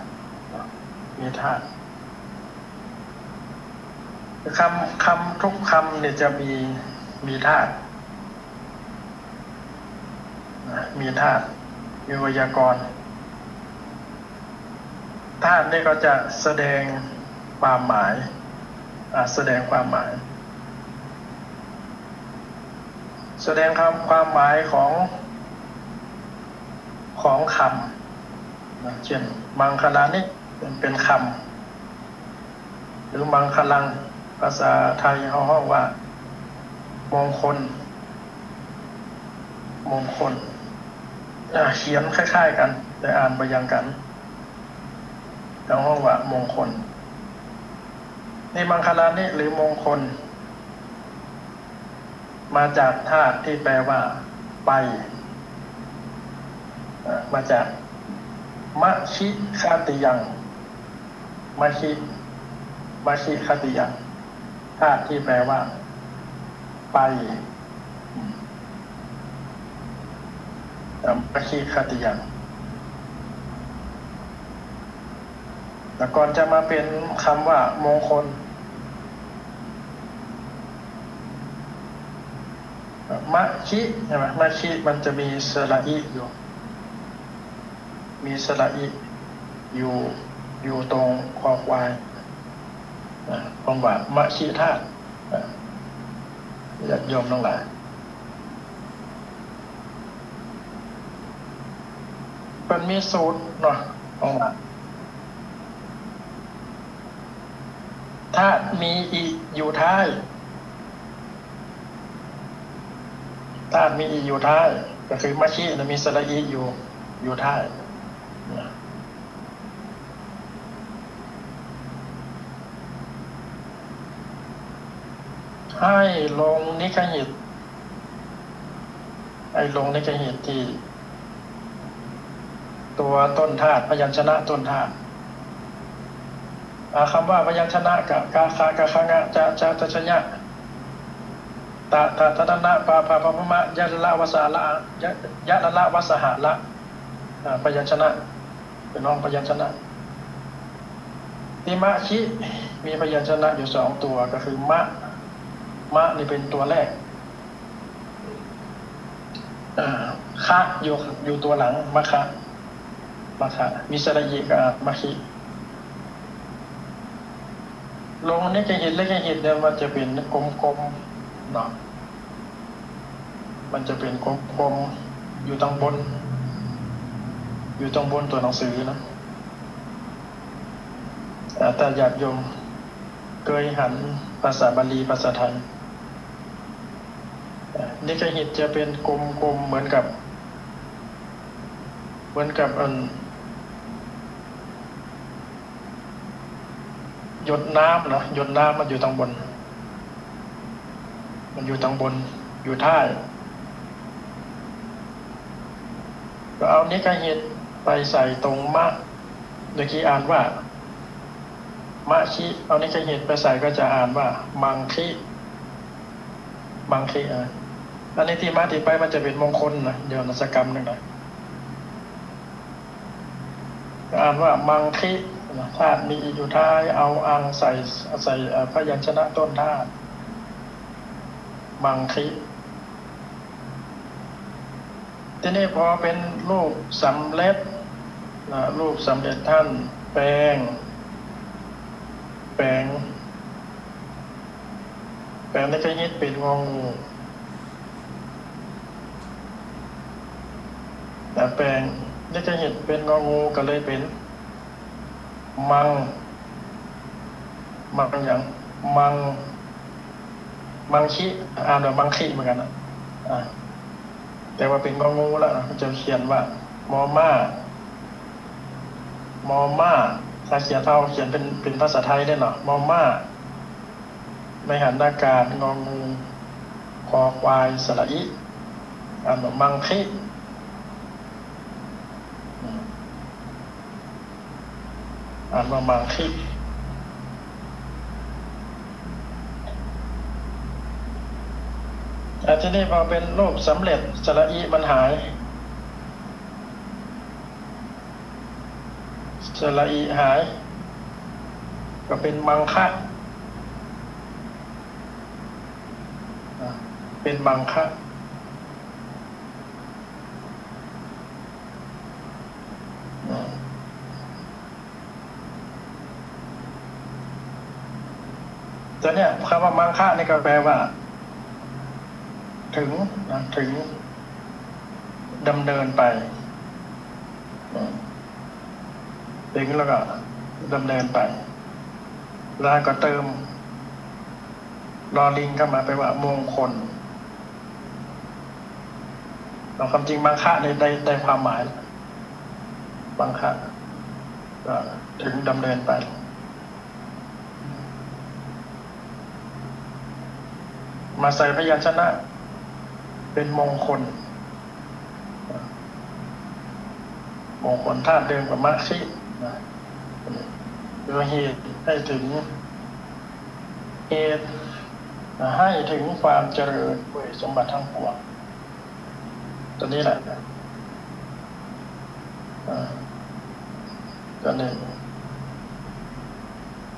มีธาตุ คำ คำทุกคำเนี่ยจะมี มีธาตุ มีธาตุ มีไวยากรณ์ ธาตุนี่ก็จะแสดงความหมาย อ่า แสดงความหมาย แสดงความ ความหมายของ ของคำนะ เช่น มังคลานิ เป็น เป็นคำ หรือมังคลัง ภาษาไทยเฮาฮ้องว่า มงคล มงคล อ่า เขียนคล้ายๆ กั๋น แต่อ่านบ่อย่างกั๋น เฮาฮ้องว่ามงคล นี่มังคลานิ หรือมงคล มาจากธาตุที่แปลว่า ไป เอ่อ มาจาก มะคิคติยัง มะคิ มะคิคติยัง ธาตุที่แปลว่า ไป อืม เอ่อ มะคิคติยัง แต่ก่อนจะมาเป็นคำว่ามงคล มะคิ ใช่ไหม มะคิมันจะมีสระอิอยู่ มีสระอิ อยู่ อยู่ตรงคอควาย นะ ผมว่า มะคิธาตุ นะ ญาติโยมตังหลาย มันมีสูตรเนาะ ผมว่า ธาตุมีอิอยู่ท้าย ธาตุมีอิอยู่ท้าย ก็คือมะคินะ มีสระอิอยู่ อยู่ท้าย นะ ให้ลงนิคหิต ให้ลงนิคหิตตี้ตัวต้นธาตุ พยัญชนะต้นธาตุ อ่า คำว่าพยัญชนะ กะ กะ ขะ กะ ขะ งะ จะ จะ จะ ชะ ญะ ตะ ตะ ตะ ตะ นะ ปะ ผะ พะ พะ มะ ยะ ละ วะ สะ ละ ยะ ยะ ละ ละ วะ สะ หะ ละ อ่า พยัญชนะ เป๋นห้องพยัญชนะ ตี้มะคิมีพยัญชนะอยู่สองตัว ก็คือมะ มะนี่เป๋นตัวแรก อ่า คะอยู่ อยู่ตัวหลัง มะคะ มะคะ มีสระอิกับมะคิ ลงนิคหิต นิคหิตเนี่ยมันจะเป๋นกลมๆ เนาะ มันจะเป๋นกลมๆ อยู่ตังบน อยู่ตังบนตั๋วหนังสือนะ อ่า ถ้าญาติโยมเกยหันภาษาบาลี ภาษาไทย อ่า นิคหิตจะเป๋นกลมๆ เหมือนกับ เหมือนกับอัน หยดน้ำนะ หยดน้ำมันอยู่ตังบน มันอยู่ตังบน อยู่ท้าย ก็เอานิคหิตไปใส่ตรงมะ เมื่อกี้อ่านว่า มะคิ เอานิคหิตไปใส่ก็จะอ่านว่า มังคิ มังคิ อ่ะ อันนี้ตี้มาตี้ไปมันจะเป๋นมงคลนะ เดี๋ยวนะ สักกำนึ่งนะ อ่านว่ามังคินะ ธาตุมีอิอยู่ท้าย เอาอังใส่ ใส่ เอ่อ พยัญชนะต้นธาตุ มังคิ ตี้นี้พอเป๋นรูปสำเร็จนะ รูปสำเร็จต้านแป๋ง แป๋ง แป๋งนิคหิตเป๋นงองู นะ แป๋งนิคหิตเป๋นงองูก็เลยเป๋น มัง มังหยัง มัง มังคิ อ่านว่ามังคิเหมือนกั๋นนะ อ่า แต่ว่าเป๋นงองูแล้วนะ มันจะเขียนว่า มอม้า มอม้า ถ้าเขียน ถ้าเอาเขียนเป๋น เป๋นภาษาไทยเนี่ยเนาะ มอม้า ไม้หันอากาศ งองู คอควาย สระอิ อ่านว่ามังคิ อืม อ่านว่ามังคิ อ่ะ ตี้นี้พอเป๋นรูปสำเร็จ สระอิมันหาย สระอิหาย ก็เป๋นมังคะ อ่ะ เป๋นมังคะ อืม แต่เนี่ยคำว่ามังคะนี่ก็แปลว่า ถึงนะ ถึง ดำเนินไป อืม ถึงแล้วก็ดำเนินไป แล้วก็เติม ลอลิงเข้ามาแปลว่ามงคล แต่ความจริงมังคะนี่ได้ ได้ความหมาย มังคะ ก็ถึงดำเนินไป มาใส่พยัญชนะเป๋นมงคล มงคลธาตุเดิมกับมะคินะ คือเหตุให้ถึง เหตุให้ถึงความเจริญด้วยสมบัติทั้งปวง ตัวนี้แหละ อ่า ตัวนี้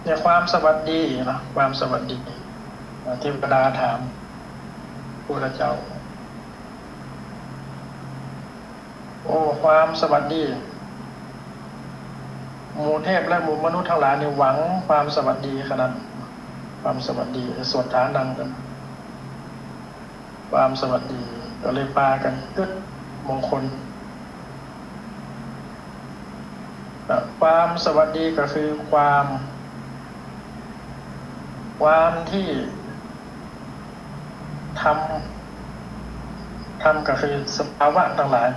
เนี่ย ความสวัสดีนะ ความสวัสดี อ่า เทวดาถามพระพุทธเจ้า โอ้ ความสวัสดี หมู่เทพและหมู่มนุษย์ตังหลายนี่หวังความสวัสดีขนาด ความสวัสดี สวดถานังกั๋น ความสวัสดี ก็เลยปากั๋นกึ๊ดมงคล อ่ะ ความสวัสดีก็คือความ ความตี้ ธรรม ธรรมก็คือสภาวะตังหลาย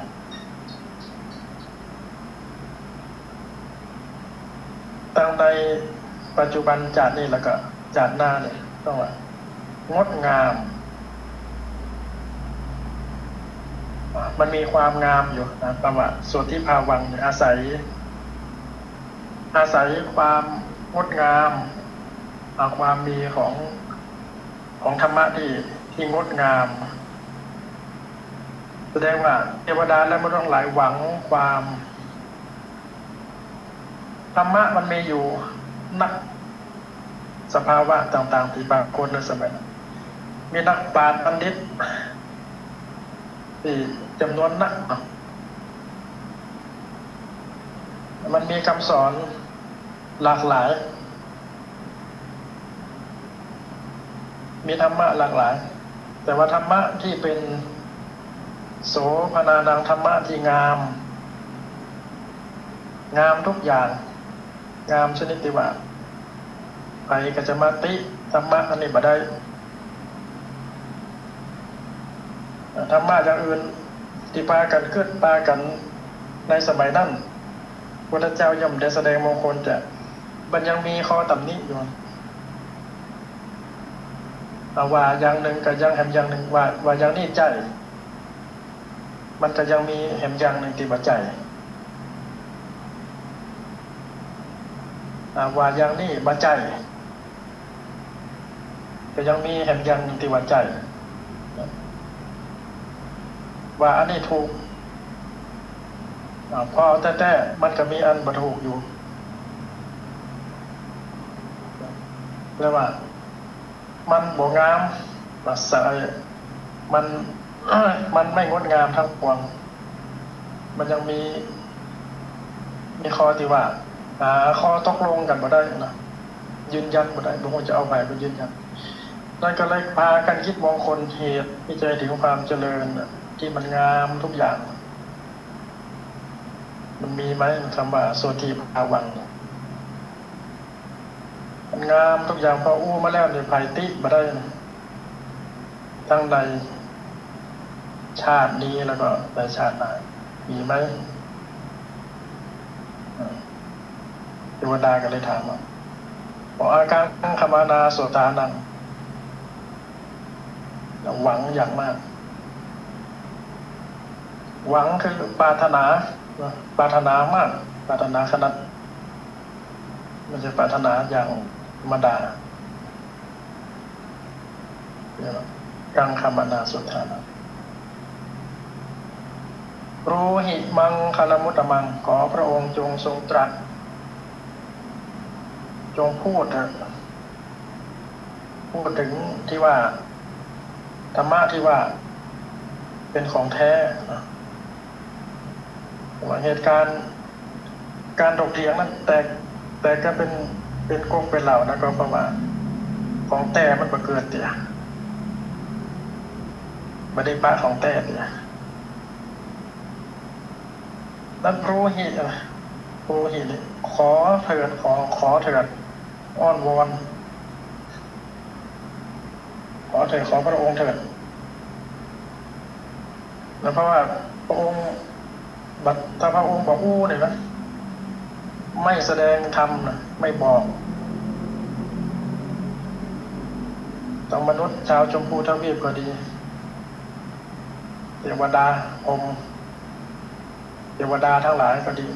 ตังในปัจจุบันจาตินี้แล้วก็จาติหน้าเนี่ยต้องว่างดงาม มันมีความงามอยู่นะ คำว่าโสตทิภาวังเนี่ยอาศัย อาศัยความงดงาม เอาความมีของ ของธรรมะที่ ที่งดงาม แสดงว่าเทวดาและมนุษย์ตังหลายหวังความ ธรรมะมันมีอยู่นัก สภาวะต่างๆ ตี้ปรากฏในสมัยนั้น มีนักปราชญ์บัณฑิตตี้จ๋ำนวนนักเนาะ มันมีกำสอนหลากหลาย มีธรรมะหลากหลาย แต่ว่าธรรมะตี้เป๋นโสภณานัง ธรรมะตี้งาม งามทุกอย่าง งามชนิดตี้ว่า ใผก็จะมาติธรรมะอันนี้บ่ได้ ธรรมะอย่างอื่นตี้ปากั๋นกึ๊ดปากั๋นในสมัยนั้น พุทธเจ้าย่อมได้แสดงมงคล แต่มันยังมีข้อตำหนิอยู่ อ่า ว่าอย่างนึ่งก็ยังแหมอย่างนึ่ง ว่า ว่าอย่างนี้ใจ้ มันก็ยังมีแหมอย่างนึ่งตี้บ่ใจ้ อ่า ว่าอย่างนี้บ่ใจ้ ก็ยังมีแหมอย่างนึ่งตี้ว่าใจ้ ว่าอันนี้ถูก อ่า พอเอาแต๊ๆ มันก็มีอันบ่ถูกอยู่ แปลว่า มันบ่งาม มันใส มัน มันไม่งดงามทั้งปวง มันยังมี มีข้อตี้ว่า หาข้อตกลงกั๋นบ่ได้นะ ยืนยันบ่ได้ บ่ฮู้จะเอาใผมายืนยัน นั้นก็เลยปากั๋นกึ๊ดมงคล เหตุตี้จะหื้อเถิงความเจริญน่ะ ตี้มันงามทุกอย่าง มันมีไหม คำว่าโสตทิภาวัง มันงามทุกอย่าง พออู้มาแล้วนี่ใผติบ่ได้นะ ตังในชาตินี้แล้วก็ในชาติหน้า มีไหม อ่า เทวดาก็เลยถามว่า ขอ อากังขมานาโสตานัง หวังอย่างมาก หวังคือปรารถนา ปรารถนามาก ปรารถนาขนาด ไม่ใช่ปรารถนาอย่างธรรมดา กังขมานาโสตานัง บรูหิมังคลมุตตมัง ขอพระองค์จงทรงตรัส จงพูดเถิด พูดถึงตี้ว่า ธรรมะตี้ว่า เป๋นของแต๊นะ ว่าเหตุก๋ารณ์ ก๋านถกเถียงนั้นแตก แตกกั๋นเป๋น เป๋นก๊กเป๋นเหล่านะ ก็เพราะว่า ของแต๊มันบ่เกิดเตื้อ บ่ได้ปะของแต๊เตื้อ นั้นบรูหิ อ่ะ บรูหินี่ ขอเถิด ขอ ขอเถิด อ้อนวอน ขอเถิด ขอพระองค์เถิด แล้วเพราะว่าพระองค์ บัด ถ้าพระองค์บ่อู้นี่นะ ไม่แสดงธรรมนะ ไม่บอก ตังมนุษย์จาวชมพูทวีปก็ดี เตวดา พรหม เตวดาตังหลายก็ดี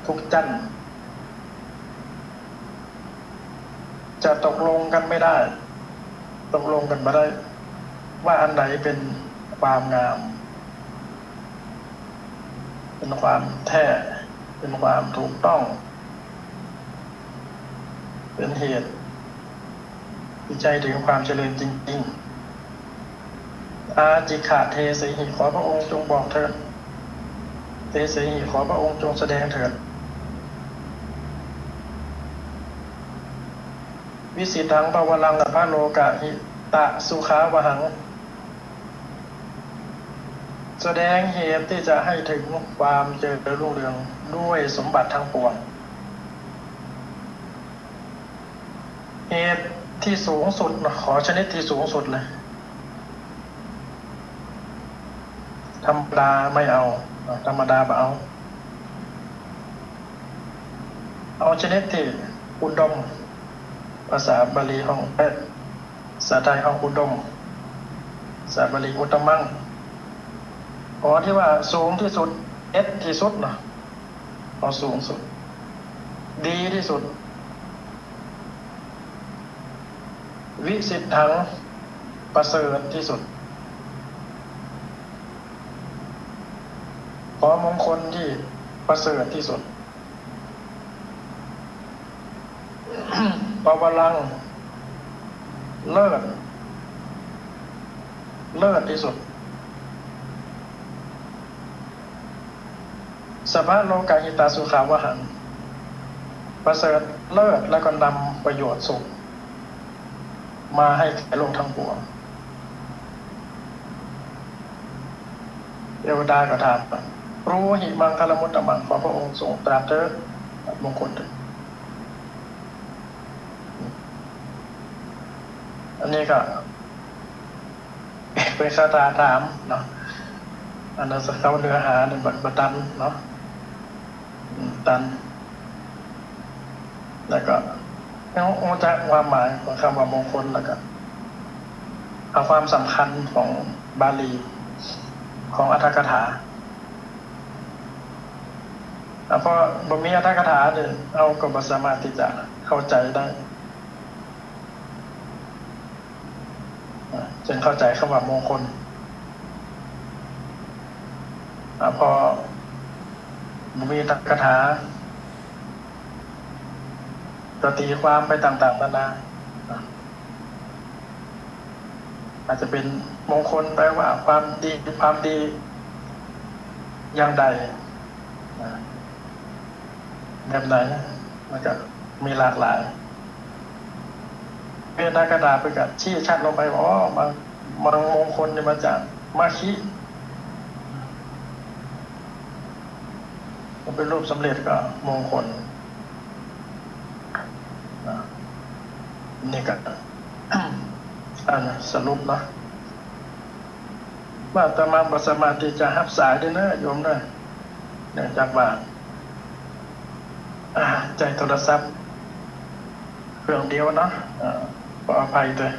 ทุกจั้น จะตกลงกั๋นไม่ได้ ตกลงกั๋นบ่ได้ ว่าอันไหนเป๋นความงาม เป๋นความแต๊ เป๋นความถูกต้อง เป๋นเหตุ ตี้จะหื้อเถิงความเจริญจริงๆ อาจิกขะเทเสหิ ขอพระองค์จงบอกเถิด เทเสหิ ขอพระองค์จงแสดงเถิด วิสิทธัง ปวารัง สัพพะโลกะหิตะสุขาวหัง แสดงเหตุที่จะให้ถึงความเจริญรุ่งเรืองด้วยสมบัติทั้งปวง เหตุที่สูงสุดนะ ขอชนิดที่สูงสุดเลย ธรรมดาไม่เอา ธรรมดาบ่เอา เอาชนิดที่อุดม ภาษาบาลีฮ้อง เอ๊ะ ภาษาไทยฮ้องอุดม ภาษาบาลีอุตตมัง อ๋อ ที่ว่าสูงที่สุด เอสที่สุดเนาะ เอาสูงสุด ดีที่สุด วิสิทธัง ประเสริฐที่สุด ขอมงคลที่ประเสริฐที่สุด ปวารัง เลิศ เลิศที่สุด สัพพะโลกะหิตะสุขาวหัง ประเสริฐเลิศแล้วก็นำประโยชน์สุข มาให้แก่โลกทั้งปวง เทวดาก็ถาม บรูหิมังคละมุตตมัง ขอพระองค์ทรงตรัสเถิด มงคลเถิด อันนี้ก็ เป๋นคาถาถามเนาะ อันนั้นเข้าเนื้อหานี่บ่ บ่ตันเนาะ อืม ตัน แล้วก็ เฮา เฮารู้จักความหมายของคำว่ามงคล แล้วก็ เอาความสำคัญของบาลี ของอรรถกถา อ่ะ เพราะบ่มีอรรถกถาเนี่ย เฮาก็บ่สามารถที่จะเข้าใจได้ อ่ะ จึงเข้าใจคำว่ามงคล อ่ะ เพราะบ่มีอรรถกถา ก็ตีความไปต่างๆ นานา อ่ะ อาจจะเป๋นมงคลแปลว่าความดี ความดีอย่างใด อ่ะ แบบไหน มันก็มีหลากหลาย เวทนาคติเปิ้นก็ชี้ชัดลงไปว่า อ๋อ บาง บางมงคลนี่มาจากมะคิ มันเป๋นรูปสำเร็จก็มงคล อ่ะ นี่ก็ อันสรุปเนาะ ว่าอาตมาบ่สามารถที่จะฮับสายได้เนอะโยมเนอะ เนื่องจากว่า อ่า ใจ๊โทรศัพท์เครื่องเดียวเนาะ อ่า ขออภัยด้วย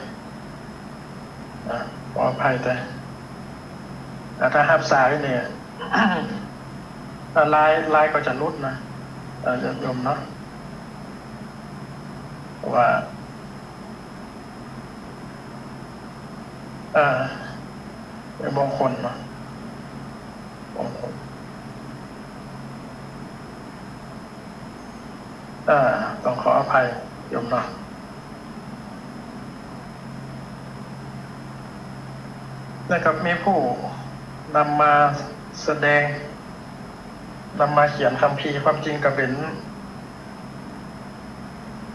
อ่า ขออภัยด้วย อ่า ถ้าฮับสายเนี่ย อ่า ไลน์ ไลน์ก็จะหลุดนะ อ่า โยมเนาะ เพราะว่า อ่า มงคลเนาะ มงคล อ่า ต้องขออภัยโยมเนาะ แล้วก็มีผู้นำมาแสดง นำมาเขียนคัมภีร์ ความจริงก็เป๋น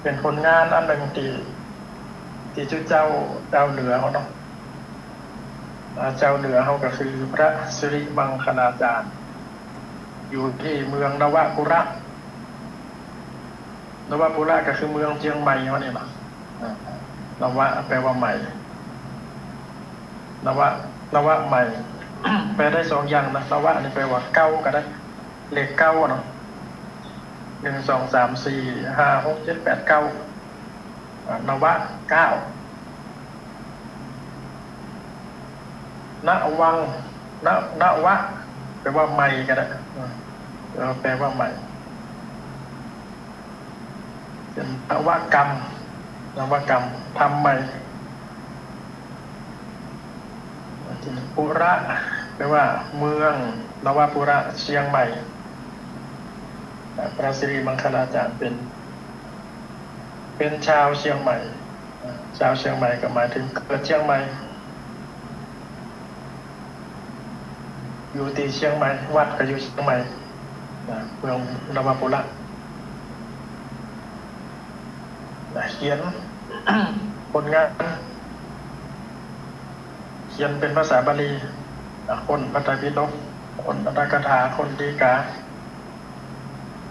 เป๋นผลงานอันนึ่งตี้ ตี้จุ๊เจ้า เจ้าเหนือเฮาเนาะ อ่า เจ้าเหนือเฮาก็คือพระสิริมังคลาจารย์ อยู่ตี้เมืองนวปุระ นวปุระก็คือเมืองเจียงใหม่เฮานี่เนาะ อ่า นวะแปลว่าใหม่ นวะ นวะใหม่ แปลได้สองอย่างนะ นวะนี่แปลว่าเก้าก็ได้ เลขเก้าเนาะ หนึ่ง สอง สาม สี่ ห้า หก เจ็ด แปด เก้า อ่า นวะ เก้า นวัง น นวะ แปลว่าใหม่ก็ได้ อ่า เออ แปลว่าใหม่ เป๋นนวกรรม นวกรรม ทำใหม่ ปุระ แปลว่าเมือง นวปุระ เชียงใหม่ อ่า พระสิริมังคลาจารย์เป๋น เป๋นชาวเชียงใหม่ อ่า ชาวเชียงใหม่ก็หมายถึงเกิดเชียงใหม่ อยู่ตี้เชียงใหม่ วัดก็อยู่เชียงใหม่ นะ เมืองนวปุระ นะ เขียน ผลงานเขียนเป๋นภาษาบาลี อ่ะ ค้นพระไตรปิฎก ค้นอัตถกถา ค้นฎีกา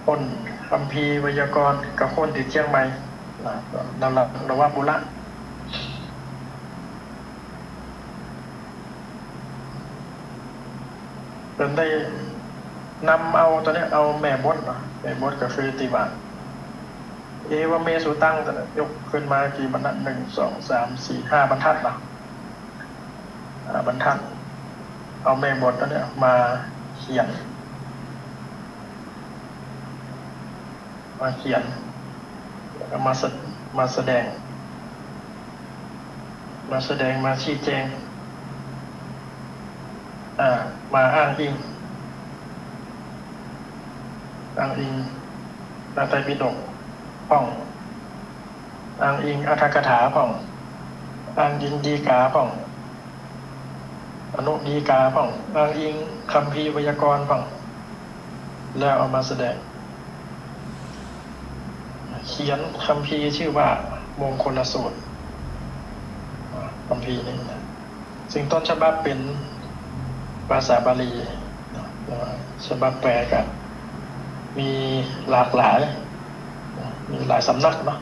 ค้นคัมภีร์ไวยากรณ์ ก็ค้นตี้เจียงใหม่ นะ นว นวปุระ เปิ้นได้นำเอาตั๋วเนี้ย เอาแม่บทเนาะ แม่บทก็คือตี้ว่า เอวะเม สุตัง ตั๋วเนี้ย ยกขึ้นมากี่บรรทัด นึ่ง สอง สาม สี่ ห้าบรรทัดเนาะ ห้าบรรทัด เอาแม่บทตั๋วเนี้ยมาเขียน มาเขียน แล้วก็มาสะ- มาแสดง มาแสดง มาชี้แจง อ่า มาอ้างอิง อ้างอิงพระไตรปิฎกพ่อง อ้างอิงอัตถกถาพ่อง อ้างอิงฎีกาพ่อง อนุฎีกาพ่อง อ้างอิงคัมภีร์ไวยากรณ์พ่อง แล้วเอามาแสดง เขียนคัมภีร์ชื่อว่ามงคลสูตร คัมภีร์นี้นะ ซึ่งต้นฉบับเป๋นภาษาบาลีนะ แต่ว่าฉบับแปลก็มีหลากหลาย มีหลายสำนักเนาะ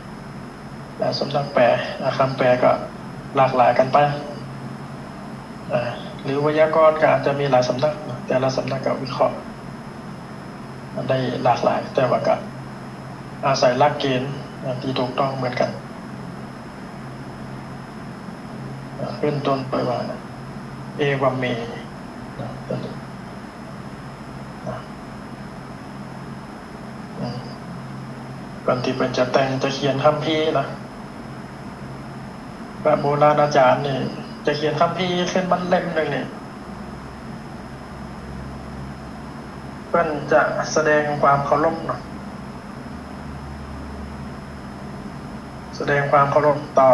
หลายสำนักแปล อ่า คำแปลก็หลากหลายกั๋นไป อ่า หรือไวยากรณ์ก็อาจจะมีหลายสำนักเนาะ แต่ละสำนักก็วิเคราะห์ได้หลากหลาย แต่ว่าก็อาศัยหลักเกณฑ์ อ่า ตี้ถูกต้องเหมือนกั๋น อ่า ขึ้นต้นไปว่า เอวะเม นะ นะ อืม ก่อนตี้เปิ้นจะแต่งจะเขียนคัมภีร์นะ พระโบราณอาจ๋ารย์นี่จะเขียนคัมภีร์ขึ้นมาเล่มนึ่งนี่ เปิ้นจะแสดงความเคารพเนาะ แสดงความเคารพต่อ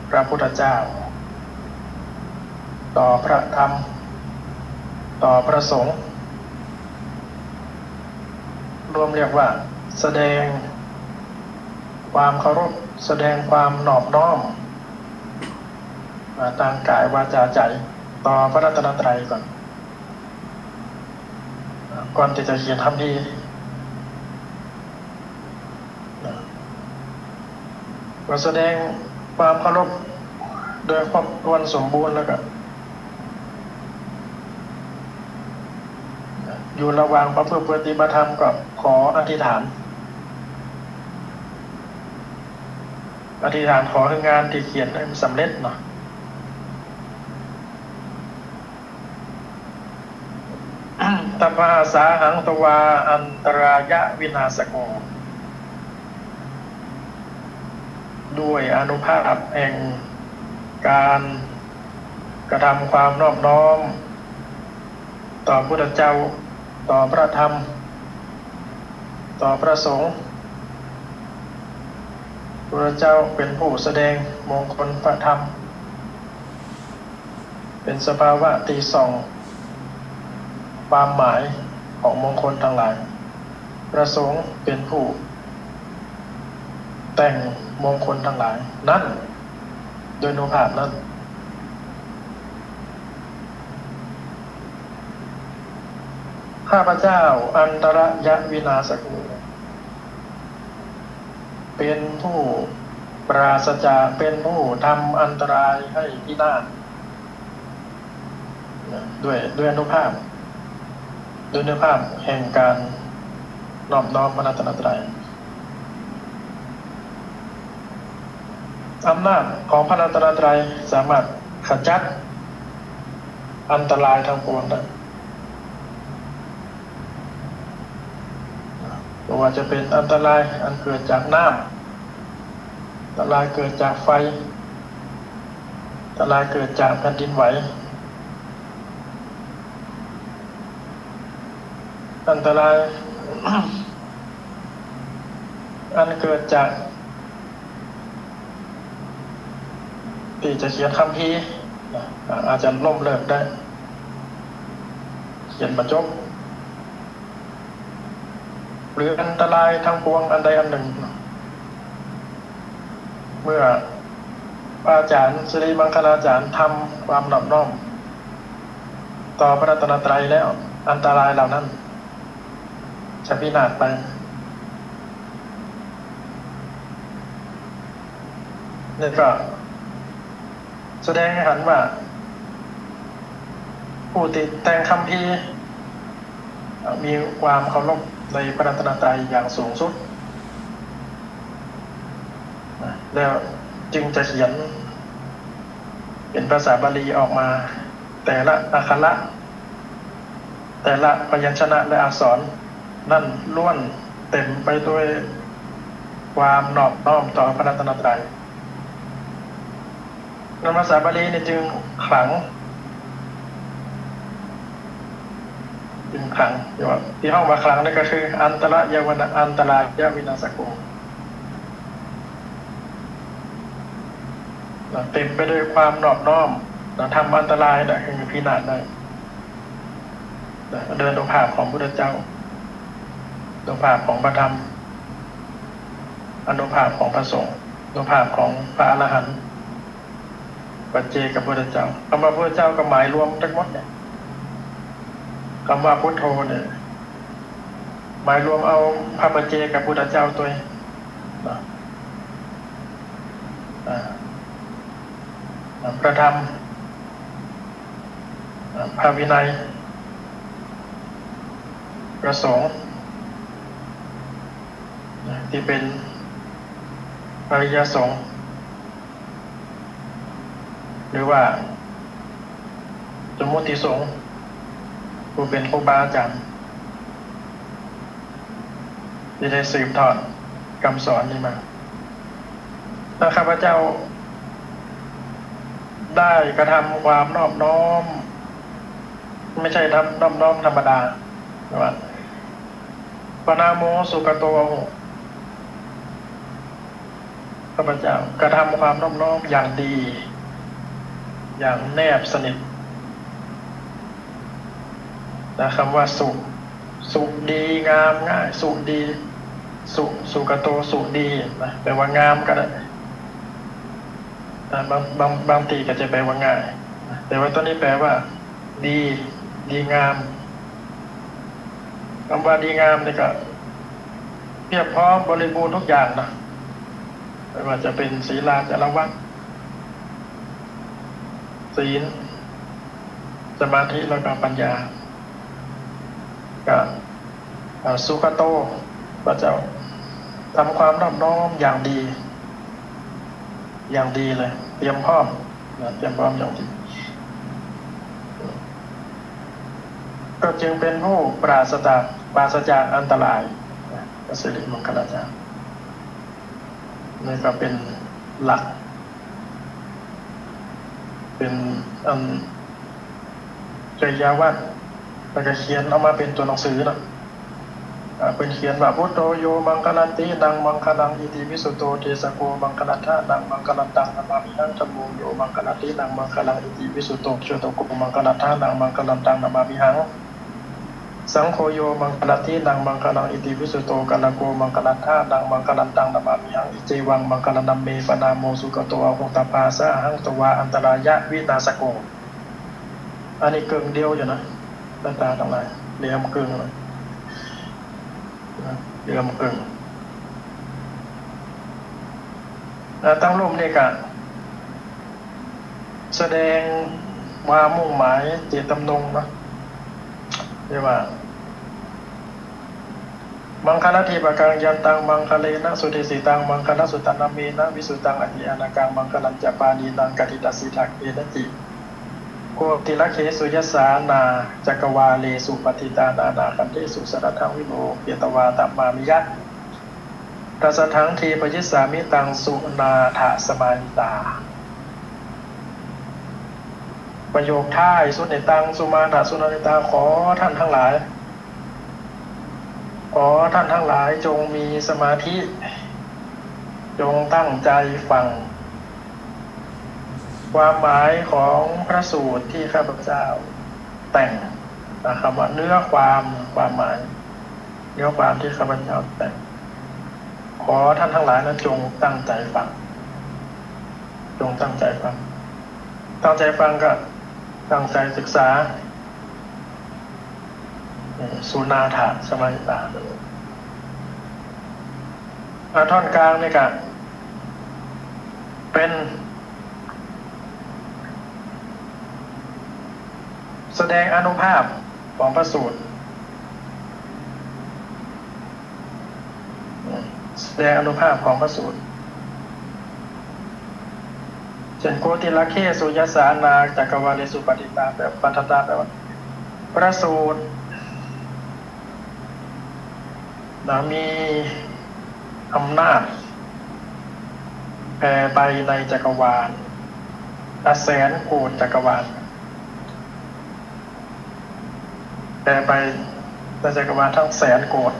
พระพุทธเจ้า ต่อพระธรรม ต่อพระสงฆ์ รวมเรียกว่าแสดงความเคารพ แสดงความนอบน้อม อ่า ตางก๋าย วาจา ใจ๋ ต่อพระรัตนตรัยก่อน ก่อนตี้จะเขียนคัมภีร์ ก็แสดงความเคารพโดยครบถ้วนสมบูรณ์แล้วก็ อยู่ระหว่างประพฤติปฏิบัติธรรมก็ขออธิษฐาน อธิษฐานขอหื้องานตี้เขียนนั้นสำเร็จเนาะ ตัพพะหาสาหัง ตวา อันตรายะวินาสโก ด้วยอานุภาพแห่งการกระทำความนอบน้อม ต่อพุทธเจ้า ต่อพระธรรม ต่อพระสงฆ์ พุทธเจ้าเป๋นผู้แสดงมงคลพระธรรม เป๋นสภาวะตี้ส่องความหมายของมงคลตังหลาย พระสงฆ์เป๋นผู้แต่งมงคลตังหลายนั้น ด้วยอานุภาพนั้น ข้าพเจ้าอันตรายะวินาสโก เป๋นผู้ปราศจาก เป๋นผู้ทำอันตรายให้พินาศ ด้วย ด้วยอานุภาพ ด้วยอานุภาพแห่งการนอบน้อมพระรัตนตรัย อำนาจของพระรัตนตรัยสามารถขจัดอันตรายทั้งปวงได้ บ่ว่าจะเป๋นอันตรายอันเกิดจากน้ำ อันตรายเกิดจากไฟ อันตรายเกิดจากแผ่นดินไหว อันตราย อันเกิดจากตี้จะเขียนคัมภีร์ อ่า อาจจะล้มเลิกได้ เขียนบ่จบ หรืออันตรายทั้งปวงอันใดอันหนึ่ง เมื่อ อาจ๋ารย์ สิริมังคลาจ๋ารย์ ทำความนอบน้อมต่อพระรัตนตรัยแล้ว อันตรายเหล่านั้นจะพินาศไป นี่ก็แสดงให้หันว่า ผู้ติแต่งคัมภีร์ มีความเคารพในพระรัตนตรัยอย่างสูงสุด แล้วจึงจะเขียนเป็นภาษาบาลีออกมา แต่ละอักขระ แต่ละพยัญชนะและอักษรนั้นล้วนเต็มไปด้วยความนอบน้อมต่อพระรัตนตรัย นั้นภาษาบาลีนี่จึงขลัง จึงขลัง ที่ว่า ที่ฮ้องว่าขลังนี่ก็คือ อันตรายะวินา- อันตรายะวินาศโก นะ เต็มไปด้วยความนอบน้อม นะ ทำอันตรายนะ คือพินาศได้ นะ ด้วยอานุภาพของพุทธเจ้า อานุภาพของพระธรรม อานุภาพของพระสงฆ์ อานุภาพของพระอรหันต์ ปัจเจกพุทธเจ้า คำว่าพุทธเจ้าก็หมายรวมทั้งหมดเนี่ย คำว่าพุทโธเนี่ย หมายรวมเอาพระปัจเจกพุทธเจ้าตวย นะ อ่า พระธรรม อ่า พระวินัย พระสงฆ์ นะ ที่เป็นอริยสงฆ์ หรือว่าสมมุติสงฆ์ ผู้เป็นครูบาอาจ๋ารย์ ที่ได้สืบทอดกำสอนนี้มา ถ้าข้าพเจ้าได้กระทำความนอบน้อม ไม่ใช่ทำนอบน้อมธรรมดา ว่า ปะนะโมสุกะโต ข้าพเจ้ากระทำความนอบน้อมอย่างดี อย่างแนบสนิท นะ คำว่าสุ สุดี งาม ง่าย สุดี สุ สุกะโต สุดี นะ แปลว่างามก็ได้ อ่า บาง บาง บางทีก็จะแปลว่าง่าย แต่ว่าตัวนี้แปลว่า ดี ดีงาม คำว่าดีงามนี่ก็เพียบพร้อมบริบูรณ์ทุกอย่างนะ ไม่ว่าจะเป็นศีลาจารวัตร ศีล สมาธิ แล้วก็ปัญญา ก็ อ่า สุกะโต พระเจ้าทำความนอบน้อมอย่างดี อย่างดีเลย เตรียมพร้อม นะ เตรียมพร้อมอย่างดี ก็จึงเป็นผู้ปราศจาก ปราศจากอันตราย นะ พระสิริมังคลาจ๋ารย์ นี่ก็เป็นหลัก เป็นอัน จริยาวัตร แล้วก็เขียนออกมาเป็นตัวหนังสือเนาะ อ่า เปิ้นเขียนว่า Buddho yo maṅgalantīnaṃ maṅgalaṃ, itiviso te sako maṅgalatthānaṃ maṅgalantaṃ namāmihaṃ. Dhammo yo maṅgalantīnaṃ maṅgalaṃ, itiviso te jotako maṅgalatthānaṃ maṅgalantaṃ namāmihaṃ. Saṅgho yo maṅgalantīnaṃ maṅgalaṃ, itiviso te hārako maṅgalatthānaṃ maṅgalantaṃ namāmihaṃ. Iccevaṃ maṅgalanāme panāmo sugato ahuṃ, tabbā sahaṃ sutvā antarāyavināsako. อันนี้เกิ่งเดียวอยู่นะ บรรดาตังหลาย เหลือเกิ่งนะ เหลือเกิ่ง อ่า ตังลุ่มนี่ก็แสดงความมุ่งหมายเจตจำนงนะ เรียกว่า Maṅgaladīpakaṃ yantaṃ maṅgalena sudesitaṃ, maṅgalaṃ sudhammānena visuddhaṃ ariyaṃ saṅghaṃ, maṅgalañca pāṇinaṃ kaṇhitasiddhakāyena, koṭirakkhesu yassāṇā cakkavāḷesu paṇḍitā nānākantesū saraṇaṃ vimokkhetvā dhammāmiya. Dasaṭṭhaṃ dīpayissāmi, taṃ suṇātha samāhitā. ประโยคท้ายสุดใน Taṃ suṇātha samāhitā ขอท่านทั้งหลาย ขอท่านทั้งหลายจงมีสมาธิ จงตั้งใจฟัง ความหมายของพระสูตรที่ข้าพเจ้าแต่ง นะ คำว่าเนื้อความ ความหมาย เนื้อความที่ข้าพเจ้าแต่ง ขอท่านทั้งหลายนั้นจงตั้งใจฟัง จ งตั้งใจ๋ฟัง ตั้งใจ๋ฟังก็ตั้งใจ๋ศึกษา เอ่อ สุนาถะสมาหิตา อ่า ท่อนกลางนี่ก็เป๋น แสดงอานุภาพของพระสูตร แสดงอานุภาพของพระสูตร เช่น โคติลักเขสุ ยัสสา นานา จักรวาเลสุ ปัตถิตา แปล ปัตถตา แปลว่า พระสูตร นะ มีอำนาจแผ่ไปในจักรวาล อ่ะ แสนโกฏจักรวาล แผ่ไปในจักรวาลทั้งแสนโกฏ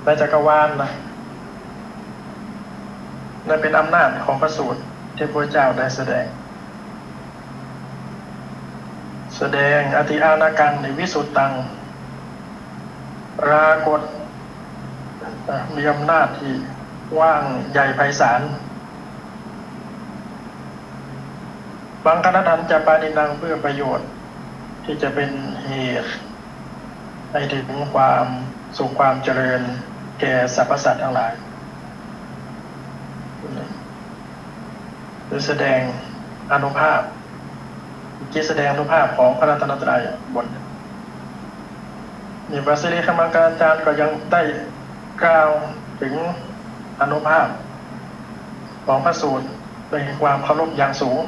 ในจักรวาลนะ นั่นเป๋นอำนาจของพระสูตรที่พระเจ้าได้แสดง แสดง อติอาณากัง ใน วิสุตตัง ปรากฏ อ่ะ มีอำนาจที่กว้างใหญ่ไพศาล มังคณัตถันจะ ปาณินัง เพื่อประโยชน์ที่จะเป็นเหตุให้ถึงความสุขความเจริญแก่สรรพสัตว์ทั้งหลาย หรือแสดงอานุภาพ เมื่อกี้แสดงอานุภาพของพระรัตนตรัยบน นี่พระสิริขมังคลาจารย์ก็ยังได้กล่าวถึงอานุภาพของพระสูตรด้วยความเคารพอย่างสูง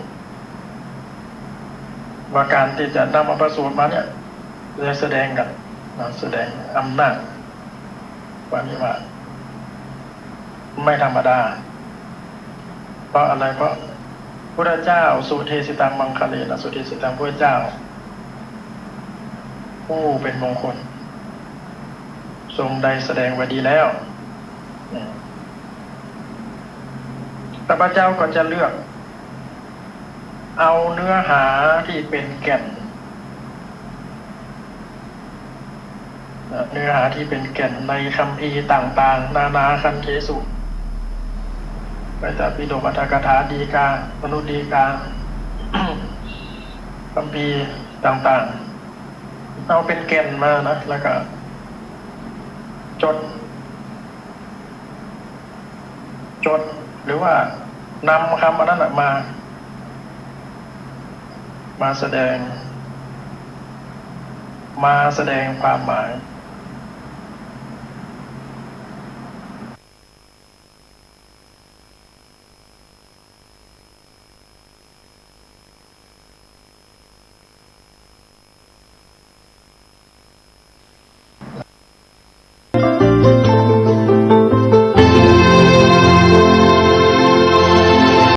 ว่าการที่จะนำเอาพระสูตรมาเนี่ย ได้แสดงกั๋น นะ แสดงอำนาจ ว่านี่ว่า ไม่ธรรมดา เพราะอะไร เพราะพุทธเจ้า สุเทสิตังมังคะเลนะ สุเทสิตัง พุทธเจ้า ผู้เป็นมงคล ทรงได้แสดงไว้ดีแล้ว ข้าพเจ้าก็จะเลือก เอาเนื้อหาที่เป็นแก่น เอ่อ เนื้อหาที่เป็นแก่นในคัมภีร์ต่างๆ นานาคันเทสุ ไตรปิฎก อัฏฐกถา ฎีกา มนุฎีกา คัมภีร์ต่างๆ เอาเป็นแก่นมานะ แล้วก็จด จด หรือว่านำคำอันนั้นน่ะมา มาแสดง มาแสดงความหมาย